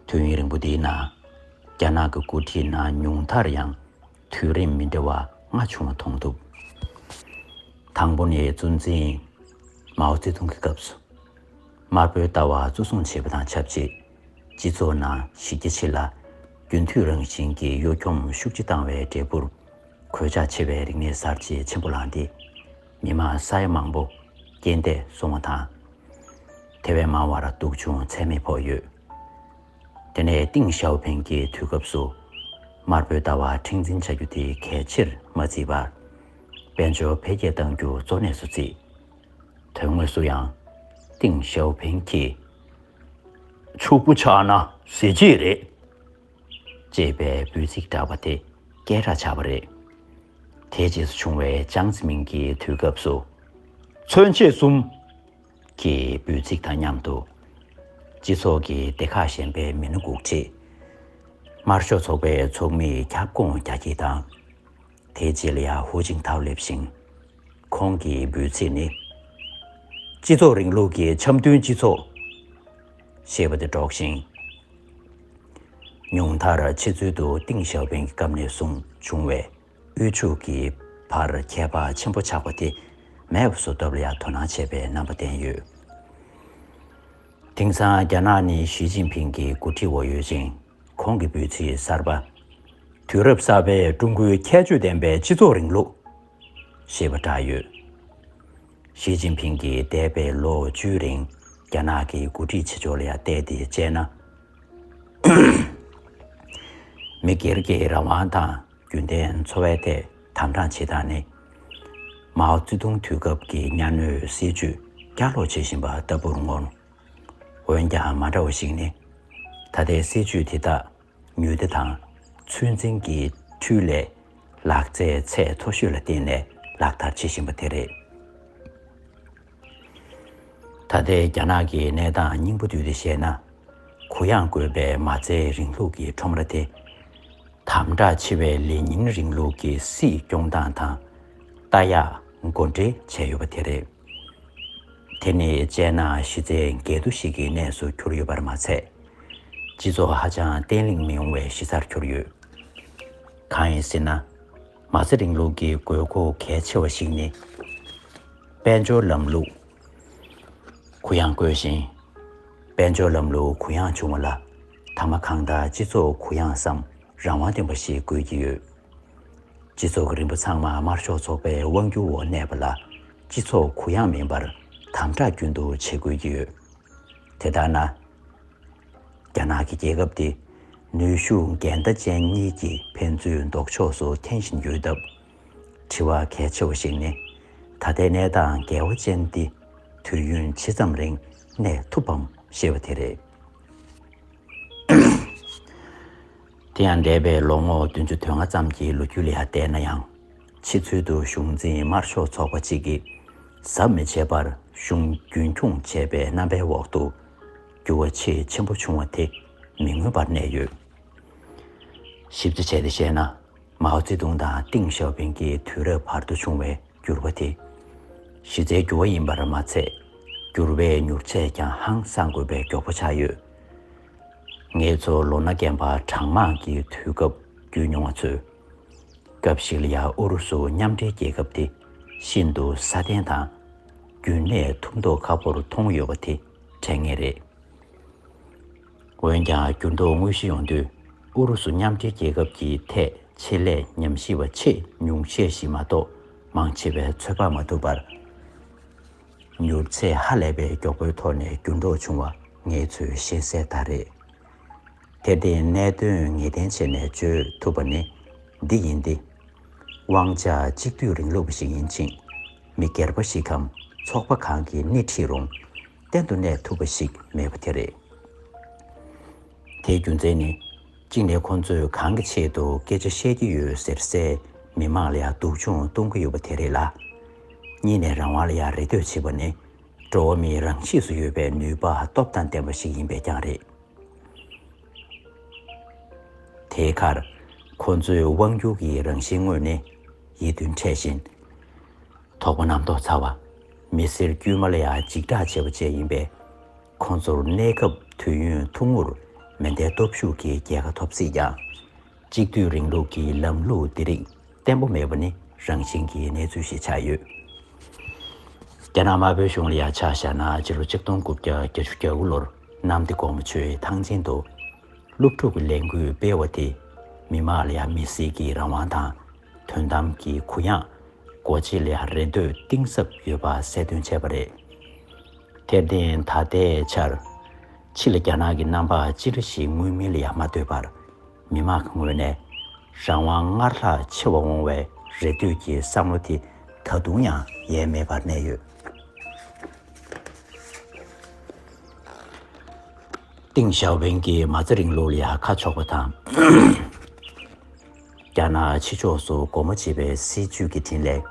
དུས་ཡུན་རིང་པོ་འདིའི་ནང་རྒྱ་ནག་གི་འགོ་ཁྲིད་ནང་ཉུང་མཐར་ཡང་དུས་རིམ་མི་འདྲ་བ་ལྔ་བྱུང་བ་མཐོང་ཐུབ། དང་པོ་ནི་གཙོ་འཛིན་མའོ་ཙེ་ཏུང་གི་སྐབས་སུ། དམར་པོའི་ལྟ་བ་གཙོ་བཟུང་བྱས་པ་དང་ཆབས་ཅིག་སྤྱི་ཚོགས་ནང་གཞི་རྒྱ་ཆེ་ལ་རྒྱུན་མཐུད་རང་བཞིན་གྱི་གཡོ་འཁྱོམ་ཤུགས་ཆེ་བཏང་བའི་འབྲས་བུར། གོད་ཆག་ཆེ་བའི་རིག་གནས་གསར་བརྗེ་ཆེན་པོ་ལངས་ཏེ། མི་དམངས་ས་ཡ་མང་པོ་རྐྱེན་འདས་སོང་བ་དང་། དེ་བས་མང་བར་སྡུག་སྦྱོང་ཚད་མེད་ཕོག་ཡོད། དེ་ནས་ཏིང་ཞའོ་ཕིང་གི་དུས་སྐབས་སུ། དམར་པོའི་ལྟ་བ་མཁྲེགས་འཛིན་བྱ་རྒྱུ་དེ་གལ་ཆེར་མ་བརྩིས་པར། དཔལ་འབྱོར་འཕེལ་རྒྱས་གཏང་རྒྱུ་གཙོ་གནད་དུ་བརྩིས། དོན་དངོས་སུ་ཡང་། ཏིང་ཞའོ་ཕིང་གིས། ཕྱུག་པོ་ཆགས་ན་གཟི་བརྗིད་རེད། ཅེས་པའི་འབོད་ཚིག་བསྒྲགས་པ་དེ་སྐད་གྲགས་ཆགས་པ་རེད། དེའི་རྗེས་སུ་བྱུང་བའི་ཅང་ཙེ་མིན་གྱི་དུས་སྐབས་སུ། མཚོན་བྱེད་གསུམ། གྱི་འབོད་ཚིག་དང་མཉམ་དུ། སྤྱི་ཚོགས་ཀྱི་སྡེ་ཁག་གཞན་པའི་མི་སྣ་འགོ་ཁྲིད། དམར་ཤོག་ཚོགས་པའི་ཚོགས་མིའི་ཁྱབ་ཁོངས་རྒྱ་སྐྱེད་དང་། དེའི་རྗེས་ལ་ཡང་ཧུའུ་ཅིན་ཐའོ་སླེབས་ཤིང་། ཁོང་གི་འབོད་ཚིག་ནི། སྤྱི་ཚོགས་རིང་ལུགས་ཀྱི་འཆམ་མཐུན་སྤྱི་ཚོགས། ཞེས་པ་དེ་སྒྲོག་ཤིང་། ཉུང་མཐར་ཆེས་ཚུལ་དུ་ཏིང་ཞའོ་ཕིང་གི་སྐབས་ནས་བཟུང་བྱུང་བའི་དབུལ་ཕྱུག་གི་བར་ཁྱད་པར་ཆེན་པོ་ཆགས་པ་དེ་མེད་པ་བཟོ་ཐབས་ལ་ཡང་དོ་སྣང་བྱས་པའི་རྣམ་པ་བསྟན་ཡོད། དེང་སང་རྒྱ་ནག་ནི་ཞི་ཅིན་ཕིང་གི་འགོ་ཁྲིད་འོག་ཡོད་ཅིང་། ཁོང་གི་འབོད་ཚིག་གསར་པ། དུས་རབས་གསར་པའི་ཀྲུང་གོའི་ཁྱད་ཆོས་ལྡན་པའི་སྤྱི་ཚོགས་རིང་ལུགས། ཞེས་པ་བསྒྲགས་ཡོད། ཞི་ཅིན་ཕིང་གིས་འདས་པའི་ལོ་བཅུའི་རིང་རྒྱ་ནག་གི་འགོ་ཁྲིད་བྱེད་ཕྱོགས་ལ་ཡང་བལྟས་ཏེ་དཔྱད་ན། མི་སྒེར་གྱི་རང་དབང་དང་རྒྱུན་ལྡན་འཚོ་བའི་ཐད་དམ་དྲག་བྱེད་སྟངས་ནི། མའོ་ཙེ་ཏུང་དུས་སྐབས་ཀྱི་གཉའ་གནོན་སྲིད་ཇུས་བསྐྱར་ལོག་བྱེད་བཞིན་པ་ལྟ་བུར་མངོན། འོན་ཀྱང་མ་འདྲ་བ་ཞིག་ནི། ད་ལྟའི་སྲིད་ཇུས་དེ་དག་ནུས་བདེ་དང་ཚོད་འཛིན་གྱི་འཕྲུལ་ལས་ལག་རྩལ་ཚད་མཐོ་ཤོས་ལ་བརྟེན་ནས་ལག་བསྟར་བྱེད་བཞིན་པ་དེ་རེད། ད་ལྟའི་རྒྱ་ནག་གི་གནས་སྟངས་སྙིང་པོ་བསྡུས་ཏེ་བཤད་ན། གུ་ཡངས་བཀོད་པའི་མ་རྩའི་རིང་ལུགས་ཀྱི་ཁྲོམ་ར་དེ། དམ་དྲག་ཆེ་བའི་ལེ་ཉིན་རིང་ལུགས་ཀྱི་སྲིད་སྐྱོང་སྟངས་དང་། ལྟ་ཡག་མགོ་འདྲེན་བྱས་ཡོད་པ་དེ་རེད། དེ་ནི་དཔྱད་ན་གཞི་རྩའི་འགལ་འདུ་ཞིག་གི་གནས་སུ་གྱུར་ཡོད་པར་མ་ཚད། སྤྱི་ཚོགས་ཧ་ཅང་བརྟན་ལྷིང་མི་ཡོང་བའི་གཞི་རྩར་གྱུར་ཡོད། གང་ཡིན་ཟེར་ན། མ་རྩ་རིང་ལུགས་ཀྱི་དགོས་མཁོ་གལ་ཆེ་བ་ཞིག་ནི། དཔལ་འབྱོར་ལམ་ལུགས་གུ་ཡངས་དགོས་ཤིང་། དཔལ་འབྱོར་ལམ་ལུགས་གུ་ཡངས་བྱུང་བ་ལ། མཐའ་མ་གང་ལྟར་སྤྱི་ཚོགས་གུ་ཡངས་སམ་རང་དབང་ལྡན་པ་ཞིག་དགོས་ཀྱི་ཡོད། སྤྱི་ཚོགས་ཀྱི་རིམ་པ་ཚང་མ་དམར་ཤོག་ཚོགས་པའི་དབང་སྒྱུར་འོག་གནས་པ་ལ། སྤྱི་ཚོགས་གུ་ཡངས་མིན་པར་དམ་དྲག་རྒྱུན་དུ་བྱེད་དགོས་ཀྱི་ཡོད། དེ་ལྟར་ན། རྒྱ་ནག་གི་རྒྱལ་ཁབ་འདི་ནུས་ཤུགས་འགལ་ཟླ་ཅན་གཉིས་ཀྱིས་ཕན་ཚུན་ལྡོག་ཕྱོགས་སུ་འཐེན་བཞིན་ཡོད་སྟབས། དྲི་བ་གལ་ཆེ་བ་ཞིག་ནི། ད་ལྟའི་གནས་སྟངས་འགལ་བ་ཅན་འདི་དུས་ཡུན་ཇི་ཙམ་རིང་གནས་ཐུབ་བམ་ཞེས་པ་དེ་རེད། དེ་ཡང་འདས་པའི་ལོ་ངོ་བདུན་ཅུ་དོན་ལྔ་ཙམ་གྱི་ལོ་རྒྱུས་ལ་ཡང་བལྟས་ན་ཡང་། ཕྱི་ཚུལ་དུ་གཞུང་འཛིན་དམར་ཤོག་ཚོགས་པ་གཅིག་གིས་ཟམ་མི་ཆད་པར་གཞུང་རྒྱུན་འཁྱོངས་བྱས་པའི་རྣམ་པའི་འོག་ཏུ། འགྱུར་བ་ཆེས་ཆེན་པོ་བྱུང་བ་དེ་མི་མངོན་པར་གནས་ཡོད། ཞིབ་ཆ་བྱས་ཏེ་བཤད་ན། མའོ་ཙེ་ཏུང་དང་ཏེང་ཞའོ་ཕིང་གི་དུས་རབས་བར་དུ་བྱུང་བའི་འགྱུར་བ་དེ། གཞི་རྩའི་འགྱུར་བ་ཡིན་པར་མ་ཚད། འགྱུར་བའི་མྱུར་ཚད་ཀྱང་ཧང་སང་དགོས་པའི་མགྱོགས་པོ་ཆགས་ཡོད། ངེད་ཚོ་ལོ་ན་རྒན་པ་གྲངས་མང་གི་དུས་སྐབས་བརྒྱུད་མྱོང་བ་ཚོས། སྐབས་ཤིག་ལ་ཡང་ཨུ་རུ་སུ་མཉམ་འབྲེལ་རྒྱལ་ཁབ་དེ་ཤིན་ཏུ་སྲ་བརྟན་དང་། རྒྱུན་གནས་ཐུབ་མདོག་ཁ་པོར་མཐོང་ཡོད་པ་དེ་དྲན་ངེས་རེད། འོན་ཀྱང་འགྱུར་ལྡོག་དངོས་གཞི་ཡོང་དུས། ཨུ་རུ་སུ་མཉམ་འབྲེལ་རྒྱལ་ཁབ་ཀྱི་ཐད་ཆེད་ལས་ཉམས་ཞིབ་པ་ཆེས་ཉུང་ཤས་ཤིག་མ་གཏོགས་མང་ཆེ་བས་ཚོད་དཔག་མ་ཐུབ་པར། མྱུར་ཚད་ཧ་ལས་པའི་མགྱོགས་པོའི་ཐོག་ནས་འགྱུར་ལྡོག་བྱུང་བ་ངེད་ཚོས་ཤེས་གསལ་ལྟར་རེད། དེར་བརྟེན་གནད་དོན་ངེས་གཏན་བྱས་ནས་བརྗོད་ཐུབ་པ་ནི་འདི་ཡིན་ཏེ། དབང་ཆ་གཅིག་སྡུད་རིང་ལུགས་པ་ཞིག་ཡིན་ཕྱིན། མི་སྒེར་པ་ཞིག་གམ་ཚོགས་པ་གང་གིས་སྣེ་ཁྲིད་རུང་གཏན་དུ་གནས་ཐུབ་པ་ཞིག་མེད་པ་དེ་རེད། དེའི་རྒྱུ་མཚན་ནི། གཅིག་ནས་ཁོང་ཚོས་གང་གི་ཆེད་དུ་སྐད་ཆ་བཤད་ཀྱི་ཡོད་ཟེར་སའི་མི་མང་ལ་ཡང་སྡུག་སྦྱོང་གཏོང་གི་ཡོད་པ་དེ་རེད་ལ། གཉིས་ནས་རང་དབང་ལ་ཡང་རེ་ལྟོས་བྱེད་པ་ནི། འགྲོ་བ་མིའི་རང་གཤིས་སུ་ཡོད་པའི་ནུས་པ་སྟོབས་དང་ལྡན་པ་ཞིག་ཡིན་པས་ཀྱང་རེད། དེའི་ཁར། ཁོ་ཚོའི་དབང་སྒྱུར་གྱི་རང་བཞིན་དངོས་ནི་ཡིད་མཐུན་འཕྲད་བཞིན། དོགས་པ་རྣམ་རྟོག་ཚ་བ། མི་སེར་དཀྱུས་མ་ལ་ཡང་འཇིགས་སྐྲག་བྱེད་པ་བཅས་ཡིན་པས། ཁོ་ཚོར་གནས་སྐབས་དུས་ཡུན་ཐུང་ངུར་མེ་མདའི་སྟོབས་ཤུགས་ཀྱི་རྒྱལ་ཁ་ཐོབ་སྲིད་ཀྱང་། གཅིག་སྡུད་རིང་ལུགས་ཀྱི་ལམ་ལུགས་འདི་རིགས་བརྟན་པོ་མེད་པ་ནི་རང་བཞིན་གྱི་གནས་ཚུལ་ཞིག་ཆགས་ཡོད། རྒྱ་ནག་དམར་པོའི་གཞུང་ལ་ཡང་ཆ་བཞག་ན། ཕྱི་ལོ་ཆིག་སྟོང་དགུ་བརྒྱ་བརྒྱད་ཅུ་གྱ་དགུ་ལོར་གནམ་བདེ་སྒོ་མོ་ཆེའི་ཐང་ཆེན་དུ་སློབ་ཕྲུག་གི་ལས་འགུལ་སྤེལ་བ་དེས་མི་དམངས་ལ་ཡང་མི་སེར་གྱི་རང་དབང་དང་དོན་དམ་གྱི་གུ་ཡངས་སྒོ་འབྱེད་ལ་ཡང་རེ་ལྟོས་གཏིང་ཟབ་ཡོད་པ་གསལ་སྟོན་བྱས་པ་རེད། དེར་བརྟེན་ད་ལྟའི་ཆར་ཕྱི་ལ་རྒྱ་ནག་གི་རྣམ་པ་ཅི་འདྲ་ཞིག་མངོན་མིན་ལ་ཡང་མ་ལྟོས་པར། མི་དམངས་ཀྱི་ངོས་ནས་རང་དབང་སྔར་ལྷག་ཆེ་བ་འོང་བའི་རེ་ལྟོས་ཀྱི་བསམ་བློ་དེ་ད་དུང་ཡང་ཡལ་མེད་པར་གནས་ཡོད། ཏེང་ཞའོ་ཕིང་གིས་མ་རྩ་རིང་ལུགས་ལ་ཡང་ཁ་ཕྱོགས་པ་དང་། རྒྱ་ནག་ཕྱི་ཕྱོགས་སུ་སྒོ་མོ་འབྱེད་པའི་སྲིད་ཇུས་ཀྱི་འཕྲིན་ལས།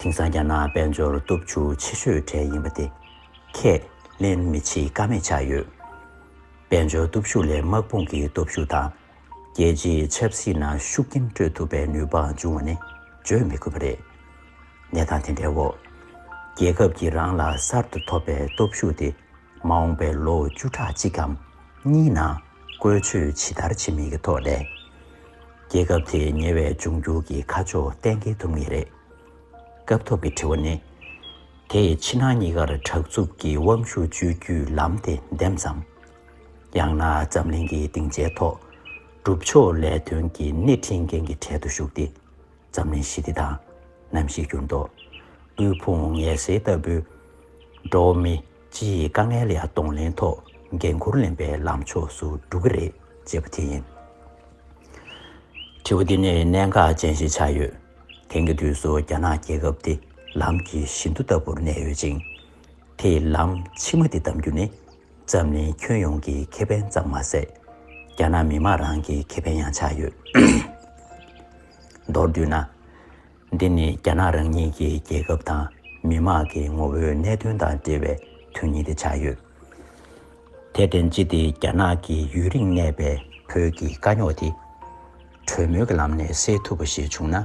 དེང་སང་རྒྱ་ནག་དཔལ་འབྱོར་སྟོབས་ཤུགས་ཆེ་ཤོས་གྲས་ཡིན་པ་དེ་ཁས་ལེན་མི་བྱེད་ཀ་མེད་ཆགས་ཡོད། དཔལ་འབྱོར་སྟོབས་ཤུགས་ལས་དམག་དཔུང་གི་སྟོབས་ཤུགས་དང་། རྒྱལ་སྤྱིའི་ཆབ་སྲིད་ནང་ཤུགས་རྐྱེན་སྤྲོད་ཐུབ་པའི་ནུས་པ་འབྱུང་བ་ནི་བརྗོད་མི་དགོས་པ་རེད། གནས་སྟངས་དེ་འདྲའི་འོག་རྒྱལ་ཁབ་ཀྱིས་རང་ལ་གསར་དུ་ཐོབ་པའི་སྟོབས་ཤུགས་དེ། མ་འོངས་པའི་ལོ་བཅུ་ཕྲག་གཅིག་གམ་གཉིས་ནང་བཀོལ་སྤྱོད་ཇི་ལྟར་བྱེད་མིན་གྱི་ཐོག་ནས། རྒྱལ་ཁབ་དེའི་ཉེ་བའི་འབྱུང་འགྱུར་གྱི་ཁ་ཕྱོགས་གཏན་འཁེལ་ཐུབ་ངེས་རེད། སྐབས་ཐོབ་ཀྱི་དྲི་བ་ནི། དེས་ཕྱི་ནང་གཉིས་ཀར་དྲག་རྩུབ་ཀྱི་དབང་ཤུགས་སྤྱོད་རྒྱུའི་ལམ་དེ་འདེམས་སམ། ཡང་ན་འཛམ་གླིང་གི་སྡིངས་ཆའི་ཐོག་སྒྲུབ་ཕྱོགས་ལས་དོན་གྱི་སྣེ་ཁྲིད་མཁན་གྱི་གྲལ་དུ་ཞུགས་ཏེ། འཛམ་གླིང་ཞི་བདེ་དང་གནམ་གཤིས་འགྱུར་ལྡོག་དབུལ་ཕོངས་ངལ་སེལ་ལྟ་བུའི་འགྲོ་བ་མི་སྤྱིའི་དཀའ་ངལ་ལ་ཡང་གདོང་ལེན་ཐོག་འགན་འཁུར་ལེན་པའི་ལམ་ཕྱོགས་སུ་འགྲོ་གི་རེད་ཅེས་པ་དེ་ཡིན། དྲི་བ་འདི་ནི་གནད་འགག་ཅན་ཞིག་ཆགས་ཡོད། དེང་གི་དུས་སུ་རྒྱ་ནག་རྒྱལ་ཁབ་འདི་ལམ་གྱི་བཞི་མདོ་ལྟ་བུར་གནས་ཡོད་ཅིང་། དེའི་ལམ་ཕྱི་མ་འདི་བདམས་རྒྱུ་ནི། འཛམ་གླིང་ཁྱོན་ཡོངས་ཀྱི་ཁེ་ཕན་ཙམ་མ་ཟད། རྒྱ་ནག་མི་དམངས་རང་གི་ཁེ་ཕན་ཡང་ཆགས་ཡོད། མདོར་བསྡུས་ན། འདི་ནི་རྒྱ་ནག་རང་ཉིད་ཀྱི་རྒྱལ་ཁབ་དང་མི་དམངས་ཀྱི་ངོ་བོའི་གནད་དོན་དང་འབྲེལ་བའི་དོན་སྙིང་དེ་ཆགས་ཡོད། དེར་བརྟེན་སྤྱི་དེ་རྒྱ་ནག་གི་ཡུན་རིང་གནས་པའི་བོད་ཀྱི་དཀའ་རྙོག་དེ་གྲོས་མོལ་གྱི་ལམ་ནས་སེལ་ཐུབ་པ་ཞིག་བྱུང་ན།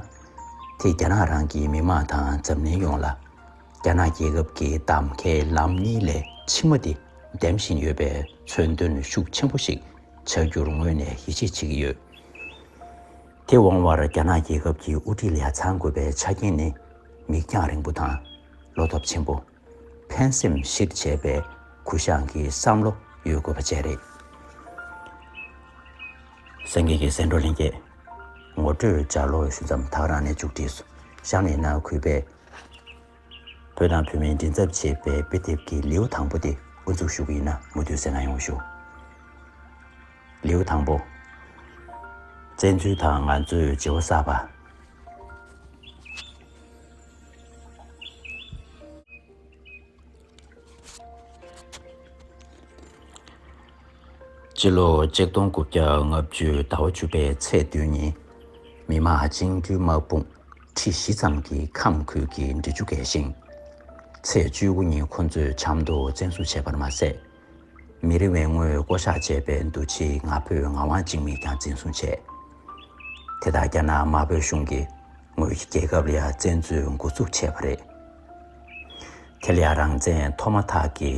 དེ་རྒྱ་ནག་རང་གི་མི་དམངས་དང་འཛམ་གླིང་ཡོངས་ལ། རྒྱ་ནག་རྒྱལ་ཁབ་ཀྱི་གདམ་ཁའི་ལམ་གཉིས་ལས་ཕྱི་མ་དེ་འདེམས་བཞིན་ཡོད་པའི་མཚོན་དོན་ཤུགས་ཆེན་པོ་ཞིག་ཆགས་རྒྱུར་ངོས་ནས་ཡིད་ཆེས་བྱེད་ཀྱི་ཡོད། དེ་འོང་བར་རྒྱ་ནག་རྒྱལ་ཁབ་ཀྱི་དབུ་ཁྲིད་ལ་ཡ་ཚང་དགོས་པའི་ཆ་རྐྱེན་ནི། མིག་རྒྱང་རིང་པོ་དང་བློ་སྟོབས་ཆེན་པོ། ཕན་སེམས་གཞིར་བྱས་པའི་གུ་བཤངས་ཀྱི་བསམ་བློ་ཡོད་དགོས་པ་བཅས་རེད། སངས་རྒྱས་ཀྱི་སེམས་འགྲོ་ལྷན་རྒྱས། ངོ་སྤྲོད་ལྗགས་ཀློག་ཞུ་མཚམས་ད་ག་རང་ནས་མཇུག་སྒྲིལ་སོང་། གཤམ་ནས་ནང་གུས་པས་བོད་དང་བོད་མིའི་མགྲིན་ཚབ་ཅེས་པའི་དཔེ་དེབ་ཀྱི་ལེའུ་དང་པོ་དེ་དབུ་འཛུགས་ཞུ་གི་ཡིན་ན་མུ་མཐུད་གསན་གནང་ཡོང་ཞུ། ལེའུ་དང་པོ། བཙན་འཛུལ་དང་ང་ཚོའི་བརྗེ་བོ་གསར་པ། སྤྱི་ལོ་ཆིག་སྟོང་དགུ་བརྒྱ་ལྔ་བཅུ་ཟླ་བ་བཅུ་པའི་ཚེས་བདུན་ཉིན། མི་དམངས་བཅིངས་འགྲོལ་དམག་དཔུང་ཁྲི་བཞི་ཙམ་གྱིས་ཁམས་ཁུལ་གྱི་འབྲི་ཆུ་རྒལ་ཞིང་། ཚེས་བཅུ་དགུ་ཉིན་ཁོ་ཚོས་ཆབ་མདོ་བཙན་བཟུང་བྱས་པར་མ་ཟད། མི་རེ་ངོས་བསྐོ་བཞག་བྱས་པའི་འདུ་བྱེད་ང་ཕོད་ངག་དབང་འཇིགས་མེད་ཀྱང་འཛིན་བཟུང་བྱས། དེ་དག་རྒྱ་ནག་དམར་པོའི་གཞུང་གིས་ངོས་ཀྱི་རྒྱལ་ཁབ་ལ་ཡང་བཙན་འཛུལ་འགོ་འཛུགས་བྱས་པ་རེད། དེ་ལ་ཡང་རང་བཙན་ཐོབ་མ་ཐག་གི་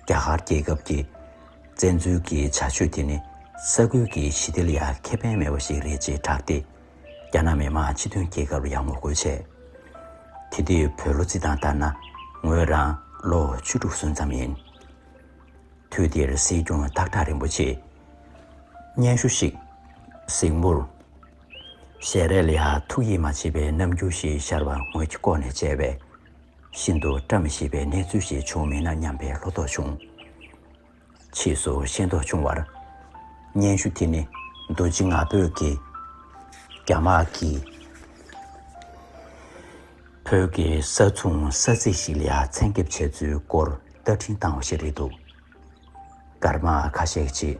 རྒྱ་གར་རྒྱལ་ཁབ་ཀྱི་བཙན་འཛུལ་གྱི་བྱ་སྤྱོད་དེ་ནི་ས་ཁུལ་གྱི་ཞི་བདེ་ལ་ཡང་ཁེ་ཕན་མེད་པ་ཞིག་རེད་ཅེས་བསྒྲགས་ཏེ། རྒྱ་ནག་མི་དམངས་སྤྱི་མཐུན་རྒྱལ་ཁབ་ལ་ཡང་ངོ་རྒོལ་བྱས། དེ་དུས་བོད་ལོ་རྩིས་སྟངས་ལྟར་ན་ངོས་རང་ལོ་བཅུ་དྲུག་སོན་ཙམ་ཡིན། དུས་དེར་སྲིད་སྐྱོང་སྟག་བྲག་རིན་པོ་ཆེས་སྙན་ཞུ་ཞིག་གཟིགས་མོར། ཞལ་རས་ལ་ཡང་ཐུགས་ཡིད་མ་ཆེས་པའི་རྣམ་འགྱུར་ཞིག་ཤར་བ་ངོས་ཀྱིས་ལྐོག་ནས་མཇལ་བས། ཤིན་ཏུ་བཀྲ་མི་ཤིས་པའི་གནས་ཚུལ་ཞིག་བྱུང་མིན་ན་སྙམ་པའི་བློ་དོགས་བྱུང་། ཕྱིས་སུ་ཤེས་རྟོགས་བྱུང་བར། སྙན་ཞུ་དེ་ནི་རྡོ་རྗེ་ང་ཕོད་ཀྱིས་རྒྱ་དམག་གིས་བོད་ཀྱི་ས་མཚུངས་ས་ཚིགས་ཤིག་ལ་ཡང་བཙན་འགེབས་བྱས་ཚུལ་སྐོར་བརྡ་འཕྲིན་བཏང་བ་ཞིག་རེད་འདུག་སྐར་མ་ཁ་ཤས་རྗེས།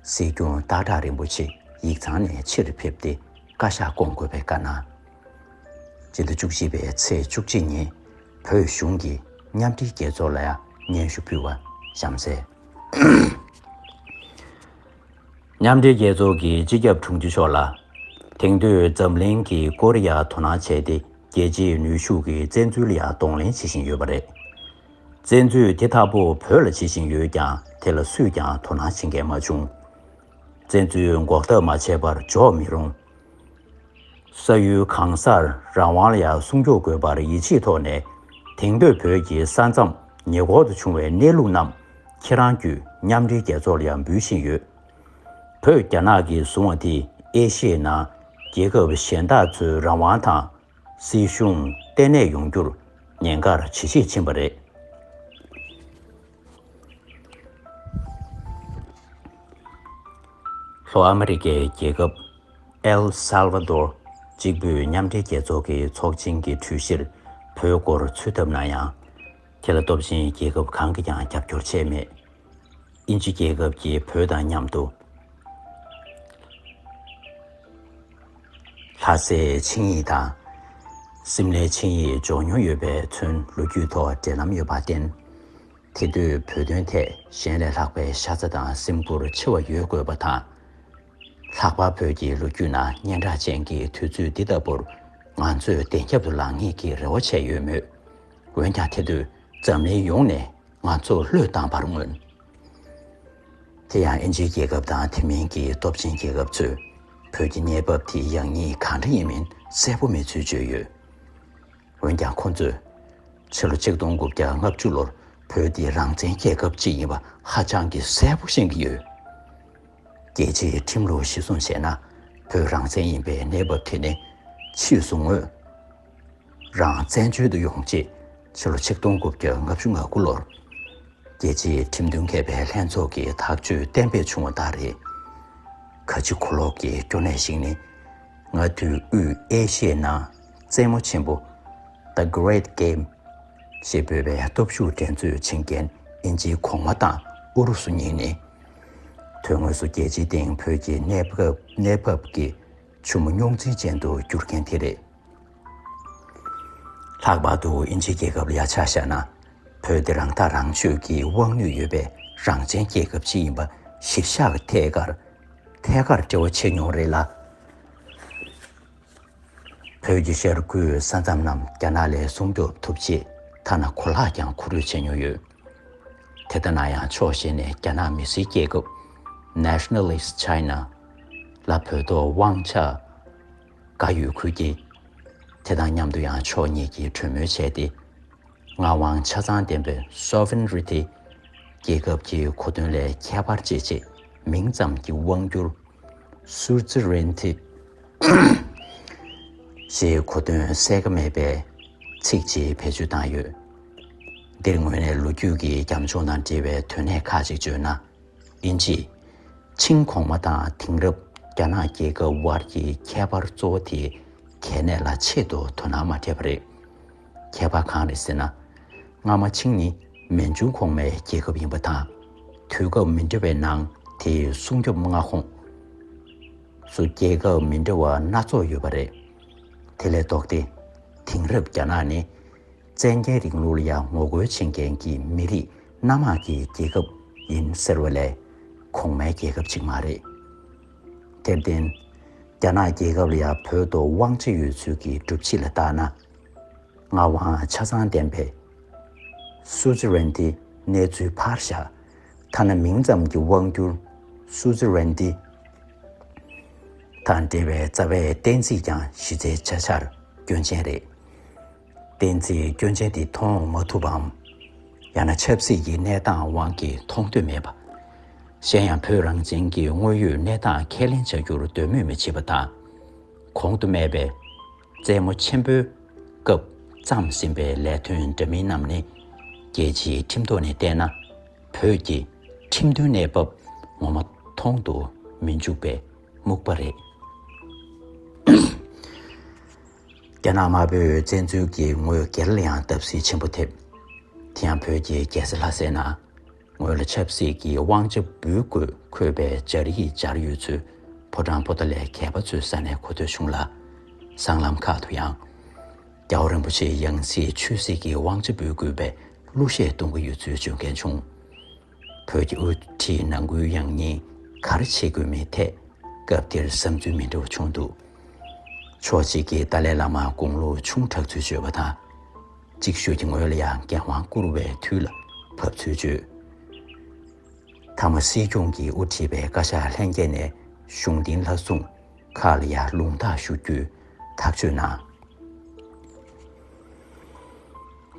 སྲིད་སྐྱོང་སྟག་བྲག་རིན་པོ་ཆེ་ཡིག་ཚང་ནས་ཕྱིར་ཕེབས་ཏེ་བཀའ་ཤག་སྐོང་དགོས་པའི་བཀའ་གནང་། སྤྱི་ཟླ་བཅུ་གཅིག་པའི་ཚེས་བཅུ་གཅིག་ཉིན་བོད་གཞུང་གིས་མཉམ་འབྲེལ་རྒྱལ་ཚོགས་ལ་ཡང་སྙན་ཞུ་ཕུལ་བ་གཤམ་གསལ། མཉམ་འབྲེལ་རྒྱལ་ཚོགས་ཀྱི་སྤྱི་ཁྱབ་དྲུང་ཆེ་མཆོག་ལ། དེང་དུས་འཛམ་གླིང་གིས་ཀོ་རི་ཡར་དོ་སྣང་བྱས་ཏེ་རྒྱལ་སྤྱིའི་ནུས་ཤུགས་ཀྱིས་བཙན་འཛུལ་ལ་ཡང་གདོང་ལེན་བྱེད་བཞིན་ཡོད་པ་རེད། བཙན་འཛུལ་དེ་མཐའ་པོ་བོད་ལ་བྱེད་བཞིན་ཡོད་ཀྱང་དེ་ལ་སུས་ཀྱང་དོ་སྣང་བྱེད་མཁན་མ་བྱུང་། བཙན་འཛུལ་འགོག་ཐབས་མ་བྱས་པར་འཇོག་མི་རུང་། ས་ཡུལ་གང་སར་རང་དབང་ལ་ཡང་སྲུང་སྐྱོབ་དགོས་པར་ཡིད་ཆེས་ཐོག་ནས། དེང་དུས་བོད་ཀྱི་ས་མཚམས་ཉེ་འཁོར་དུ་བྱུང་བའི་གནས་ལུགས་རྣམས་ཁྱེད་རང་བརྒྱུད་མཉམ་འབྲེལ་རྒྱལ་ཚོགས་ལ་ཡང་འབུལ་བཞིན་ཡོད། བོད་རྒྱ་ནག་གིས་བཟུང་བ་དེ་ཨེ་ཤི་ཡའི་ནང་རྒྱལ་ཁབ་གཞན་དག་ཚོའི་རང་དབང་དང་། སྲིད་གཞུང་བརྟན་གནས་ཡོང་རྒྱུར་ཉེན་ཁར་ཇེ་ཆེར་ཕྱིན་པ་རེད། ལྷོ་ཨ་མི་རི་ཀའི་རྒྱལ་ཁབ་ཨེལ་སཱལ་ཝ་དོར་གཅིག་པུས་མཉམ་འབྲེལ་རྒྱལ་ཚོགས་ཀྱི་ཚོགས་ཆེན་གྱི་གྲོས་གཞིར་བོད་སྐོར་ཚུད་ཐུབ་ན་ཡང་། དེ་ལ་སྟོབས་ཆེན་རྒྱལ་ཁབ་གང་གིས་ཀྱང་རྒྱབ་སྐྱོར་བྱས་མེད། དབྱིན་ཇི་རྒྱལ་ཁབ་ཀྱིས་བོད་དང་མཉམ་དུ་ལྷ་སའི་ཆིངས་ཡིག་དང་། སིམ་ལའི་ཆིངས་ཡིག་འཇོག་མྱོང་ཡོད་པས་མཚོན་ལོ་རྒྱུས་ཐོག་འབྲེལ་ལམ་ཡོད་པར་བརྟེན། དེ་དུས་བོད་དོན་ཐད་གཞན་ལས་ལྷག་པའི་ཤ་ཚ་དང་སེམས་ཁུར་ཆེ་བ་ཡོད་དགོས་པ་དང་། ལྷག་པར་བོད་ཀྱི་ལོ་རྒྱུས་ནང་སྙན་གྲགས་ཅན་གྱི་དུས་ཚོད་འདི་ལྟ་བུར་ང་ཚོས་བདེན་རྒྱབ་ཏུ་ལངས་ངེས་ཀྱི་རེ་བ་བྱས་ཡོད་མོད། འོན་ཀྱང་དེ་དུས་འཛམ་གླིང་ཡོངས་ནས་ང་ཚོར་བློས་བཏང་བར་མངོན། དེ་ཡང་དབྱིན་ཇིའི་རྒྱལ་ཁབ་དང་དེ་མིན་གྱི་སྟོབས་ཆེན་རྒྱལ་ཁབ་ཚོས་བོད་ཀྱི་གནས་བབ་དེ་ཡག་ཉེས་གང་འདྲ་ཡིན་མིན་གསལ་པོ་མེད་ཚུལ་བརྗོད་ཡོད། འོན་ཀྱང་ཁོ་ཚོས་ཕྱི་ལོ་ཆིག་སྟོང་དགུ་བརྒྱ་ལྔ་བཅུ་ལོར་བོད་དེ་རང་བཙན་རྒྱལ་ཁབ་ཅིག་ཡིན་པ་ཧ་ཅང་གི་གསལ་པོ་ཤེས་ཀྱི་ཡོད། རྒྱལ་སྤྱིའི་ཁྲིམས་ལུགས་གཞིར་བཟུང་བྱས་ན་བོད་རང་བཙན་ཡིན་པའི་གནས་བབ་དེ་ནི་ཕྱིས་སུ་ངོས་རང་བཙན་བྱོལ་དུ་ཡོང་རྗེས་ཕྱི་ལོ་ཆིག་སྟོང་དགུ་བརྒྱ་ལྔ་བཅུ་ང་དགུ་ལོར་རྒྱལ་སྤྱིའི་ཁྲིམས་མཐུན་མཁས་པའི་ལྷན་ཚོགས་ཀྱིས་ཐག་གཅོད་གཏན་འབེབས་བྱུང་བ་ལྟར་རེད། ག་ཅི་གོ་ལོག་གི་སྐྱོ་གནས་ཤིག་ནི། སྔ་དུས་དབུས་ཨེ་ཤི་ཡའི་ནང་རྩེད་མོ་ཆེན་པོ་The Great Game ཞེས་འབོད་པའི་སྟོབས་ཤུགས་འགྲན་རྩོད་བྱེད་མཁན་དབྱིན་ཇིའི་གོང་མ་དང་ཨུ་རུ་སུ་གཉིས་ནི། དོན་དངོས་སུ་རྒྱལ་སྤྱིའི་སྟེང་བོད་ཀྱི་གནས་བབ་གནས་བབ་ཀྱི་ཆུ་མོ་རྙོག་འཛིང་ཅན་དུ་གྱུར་མཁན་དེ་རེད། ལྷག་པར་དུ་དབྱིན་ཇི་རྒྱལ་ཁབ་ལ་ཡ་ཆ་བཞག་ན། བོད་འདི་རང་ཐག་རང་གཅོད་ཀྱི་དབང་ནུས་ཡོད་པའི་རང་བཙན་རྒྱལ་ཁབ་ཅིག་ཡིན་པ་གཞིར་བཞག་གི་ཐད་ཀར་ཐད་ཀར་འབྲེལ་བ་བྱེད་མྱོང་རེད་ལ། བོད་ཀྱི་ཤར་ཁུལ་ས་མཚམས་རྣམས་རྒྱ་ནག་ལས་སྲུང་སྐྱོབ་ཐུབ་ཆེད་ཐ་ན་གོ་ལག་ཀྱང་མཁོ་སྤྲོད་བྱེད་མྱོང་ཡོད། དེ་ལྟ་ན་ཡང་ཕྱོགས་གཞན་ནས་རྒྱ་ནག་མི་སེར་རྒྱལ་ཁབ་Nationalist China ལ་བོད་ཐོག་དབང་ཆ་དགའ་ཡོད་ཁུལ་གྱིས། དེ་དང་མཉམ་དུ་ཡང་ཕྱོགས་གཉིས་ཀྱིས་གྲོས་མོལ་བྱས་ཏེ། མངའ་དབང་ཆ་ཚང་ལྡན་པའི་Sovereignty རྒྱལ་ཁབ་ཀྱི་གོ་དོན་ལས་ཁྱད་པར་འབྱེད་ཆེད་མིང་ཙམ་གྱི་དབང་སྒྱུར་Suzerainty ཞེས་གོ་དོན་གསལ་ཁ་མེད་པའི་ཚིག་ཅིག་བེད་སྤྱོད་བཏང་ཡོད། འདིར་ངོས་ནས་ལོ་རྒྱུས་ཀྱི་རྒྱབ་ལྗོངས་དང་འབྲེལ་བའི་དོན་གནད་ཁག་ཅིག་བརྗོད་ན། ཨིན་ཇི། ཆིང་གོང་མ་དང་དེང་རབས་རྒྱ་ནག་རྒྱལ་ཁབ་དབར་གྱི་ཁྱད་པར་གཙོ་བོ་དེ་གལ་གནད་ལ་ཆེད་དུ་དོ་སྣང་མ་སྤྲད་པ་རེད། ཁྱད་པར་གང་རེད་ཟེར་ན། སྔ་མ་ཆིང་ནི་མན་ཇུང་གོང་མའི་རྒྱལ་ཁབ་ཡིན་པ་དང་། དུས་སྐབས་མི་འདྲ་བའི་ནང་དེའི་སྲུང་སྐྱོབ་མངའ་ཁོངས་སུ་རྒྱལ་ཁབ་མི་འདྲ་བ་སྣ་ཚོགས་ཡོད་པ་རེད། དེ་ལས་ལྡོག་སྟེ། དེང་རབས་རྒྱ་ནག་ནི། བཙན་རྒྱལ་རིང་ལུགས་ལ་ཡང་ངོ་རྒོལ་བྱེད་མཁན་གྱི་མི་རིགས་སྣ་མང་གི་རྒྱལ་ཁབ་ཡིན་ཟེར་བ་ལས་གོང་མའི་རྒྱལ་ཁབ་ཅིག་མ་རེད། དེར་བརྟེན། རྒྱ་ནག་རྒྱལ་ཁབ་ལ་ཡང་བོད་དུ་དབང་ཆ་ཡོད་ཚུལ་གྱི་སྒྲུབ་བྱེད་ལ་བལྟས་ན། མངའ་དབང་ཆ་ཚང་ལྡན་པའི་སུའུ་ཙི་རན་ཏི་གནས་ཚུལ་ཕར་བཞག་ཐ་ན་མིང་ཙམ་གྱི་དབང་སྒྱུར་སུའུ་ཙི་རན་ཏི་དང་འབྲེལ་བའི་རྩ་བའི་གཏན་ཚིགས་ཀྱང་གཞི་རྩའི་ཆ་འཆར་སྐྱོན་ཅན་རེད། གཏན་ཚིགས་སྐྱོན་ཅན་དེ་མཐོང་མ་ཐུབ་བམ། ཡང་ན་ཆབ་སྲིད་ཀྱི་གནས་སྟངས་དབང་གིས་མཐོང་འདོད་མེད་པ། གཞན་ཡང་བོད་རང་བཙན་གྱི་དངོས་ཡོད་གནས་སྟངས་ཁས་ལེན་བྱ་རྒྱུར་འདོད་མོས་མི་བྱེད་པ་དང་། གོང་དུ་སྨྲས་པའི་རྩེད་མོ་ཆེན་པོའི་སྐབས་བརྩམས་ཟིན་པའི་ལས་དོན་འདྲ་མིན་རྣམས་ནི། རྒྱལ་སྤྱིའི་ཁྲིམས་ཐོག་ནས་བལྟས་ན། བོད་ཀྱི་ཁྲིམས་མཐུན་གནས་བབ་ངོ་མ་མཐོང་དུ་མི་འཇུག་པའི་སྨུག་པ་རེད། རྒྱ་ནག་དམར་པོས་བཙན་འཛུལ་གྱི་ངོས་སྒེར་ལ་ཡང་བརྡབ་གསིག་ཆེན་པོ་ཐེབས། དེ་ཡང་བོད་ཀྱི་རྒྱལ་ས་ལྷ་སའི་ནང་ངོས་ལ་ཆབ་སྲིད་ཀྱི་དབང་ཆ་འབུལ་དགོས་འཁོད་པའི་སྦྱར་ཡིག་སྦྱར་ཡོད་ཚུལ་ཕོ་བྲང་པོ་ཏཱ་ལའི་མཁས་པ་ཚོའི་ས་ནས་གོ་ཐོས་བྱུང་ལ། སྲང་ལམ་ཁག་ཏུ་ཡང་རྒྱལ་བ་རིན་པོ་ཆེའི་ཡང་སྲིད་ཆོས་སྲིད་ཀྱི་དབང་ཆ་འབུལ་དགོས་པའི་གླུ་གཞས་གཏོང་གི་ཡོད་ཚུལ་བརྗོད་མཁན་བྱུང་། བོད་ཀྱི་དབུ་ཁྲིད་ནང་ཁུལ་ཡང་སྙིང་ག་རེ་བྱེད་དགོས་མིན་ཐད་སྐབས་དེར་བསམ་ཚུལ་མི་འདྲ་བ་བྱུང་འདུག་ཕྱོགས་གཅིག་གིས་ཏཱ་ལའི་བླ་མ་དགུང་ལོ་ཆུང་དྲགས་ཚུལ་བརྗོད་པ་དང་། གཅིག་ཤོས་ཀྱིས་ངོས་ལ་ཡང་འགན་དབང་བསྐུར་བའི་དུས་ལ་བབ་ཚུལ་བརྗོད། མཐའ་མ་སྲིད་སྐྱོང་གིས་དབུ་ཁྲིད་པའི་བཀའ་ཤག་ལྷན་རྒྱས་ནས་གཞུང་འདིང་ལྷ་སྲུང་ཁག་ལ་ཡང་ལུང་བརྟག་ཞུ་རྒྱུའི་ཐག་གཅོད་གནང་།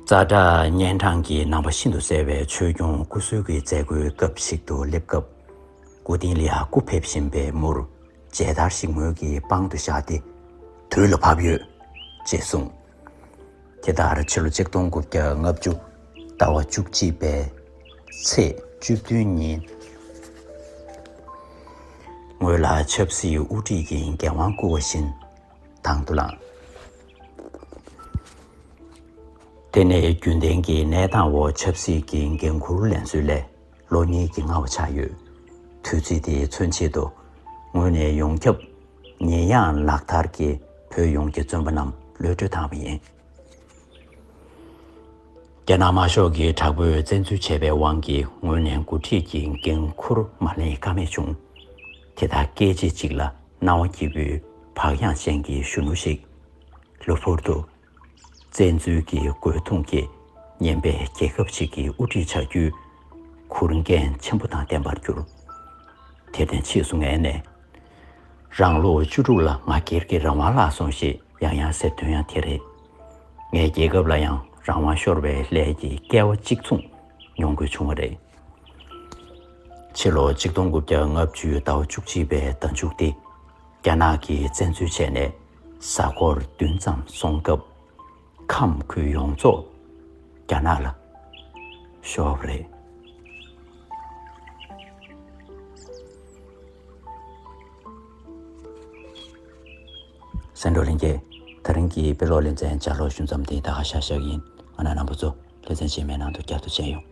ཙ་དྲག་གཉན་འཕྲང་གི་ནང་པ་ཤིན་ཏུ་གསལ་བའི་ཆོས་སྐྱོང་སྐུ་གསོལ་གྱི་མཛད་སྒོའི་སྐབས་ཤིག་ཏུ་སླེབས་སྐབས། སྐུ་རྟེན་ལ་ཡང་སྐུ་ཕེབས་བཞིན་པའི་མུར་མཇལ་དར་ཞིག་ངོས་ཀྱི་པང་དུ་བཞག་སྟེ། དུས་ལ་བབ་ཡོད། ཅེས་གསུངས། དེ་ལྟར་ཕྱི་ལོ་ཆིག་སྟོང་དགུ་བརྒྱ་ལྔ་བཅུ་ཟླ་བ་བཅུ་གཅིག་པའི་ཚེས་བཅུ་བདུན་ཉིན། ངོས་ལ་ཆབ་སྲིད་དབུ་ཁྲིད་ཀྱི་འགན་དབང་བསྐུར་བ་བཞིན་དང་དུ་བླངས། དེ་ནས་རྒྱུན་ལྡན་གྱི་གནས་སྟངས་འོག་ཆབ་སྲིད་ཀྱི་འགན་འཁུར་ལེན་ཚུལ་ལས་ལོ་གཉིས་ཀྱི་སྔ་བ་ཆགས་ཡོད། དུས་ཚིགས་དེ་མཚོན་ཆེད་དུ་ངོས་ནས་ཡོངས་ཁྱབ་ཉེས་ཡངས་ལག་བསྟར་གྱིས་བོད་ཡོངས་ཀྱི་བཙོན་པ་རྣམས་གློད་གྲོལ་བཏང་བ་ཡིན། རྒྱ་ནག་དམར་ཤོག་གི་དྲག་པོས་བཙན་འཛུལ་བྱས་པའི་དབང་གིས་ངོས་ནས་འགོ་ཁྲིད་ཀྱི་འགན་འཁུར་མ་ལེན་ཀ་མེད་བྱུང་། དེ་དག་སྐད་ཅིག་གཅིག་ལ་སྣང་བ་སྐྱིད་པོའི་བག་ཡངས་ཅན་གྱི་གཞོན་ནུ་ཞིག་གློ་བུར་དུ་བཙན་འཛུལ་གྱི་རྒོལ་རྡུང་གིས་ཉེན་པའི་རྒྱལ་ཁབ་ཅིག་གི་དབུ་ཁྲིད་བྱ་རྒྱུའི་ཁུར་འགན་ཆེན་པོ་དང་ལྡན་པར་གྱུར། དེར་བརྟེན་ཕྱིས་སུ་ངས་ནས། རང་ལོ་བཅུ་དྲུག་ལ་ང་སྒེར་གྱི་རང་དབང་བརླག་སོང་ཞེས་ཡང་ཡང་ཟེར་དོན་ཡང་དེ་རེད། ངས་རྒྱལ་ཁབ་ལ་ཡང་རང་དབང་ཤོར་བའི་སླད་ཀྱི་སྐལ་བ་གཅིག་མཚུངས་མྱོང་དགོས་བྱུང་བ་རེད། ཕྱི་ལོ་ཆིག་སྟོང་དགུ་བརྒྱ་ལྔ་བཅུའི་ཟླ་བ་བཅུ་གཅིག་པའི་ཟླ་མཇུག་སྟེ། རྒྱ་ནག་གིས་བཙན་འཛུལ་བྱས་ནས་གཟའ་འཁོར་བདུན་ཙམ་སོང་སྐབས། ཁམས་ཁུལ་ཡོངས་རྫོགས་རྒྱ་ནག་ལ་ཤོར་བ་རེད། གསན་གྲོགས་ལྷན་རྒྱས། དེ་རིང་གི་དཔེ་ཀློག་ལེ་ཚན་ལྗགས་ཀློག་ཞུ་མཚམས་འདི་ད་ག་བཞག་བཞག་ཡིན། ང་རང་རྣམ་པ་ཚོ་ལེ་ཚན་རྗེས་མའི་ནང་དུ་བསྐྱར་དུ་མཇལ་ཡོང་།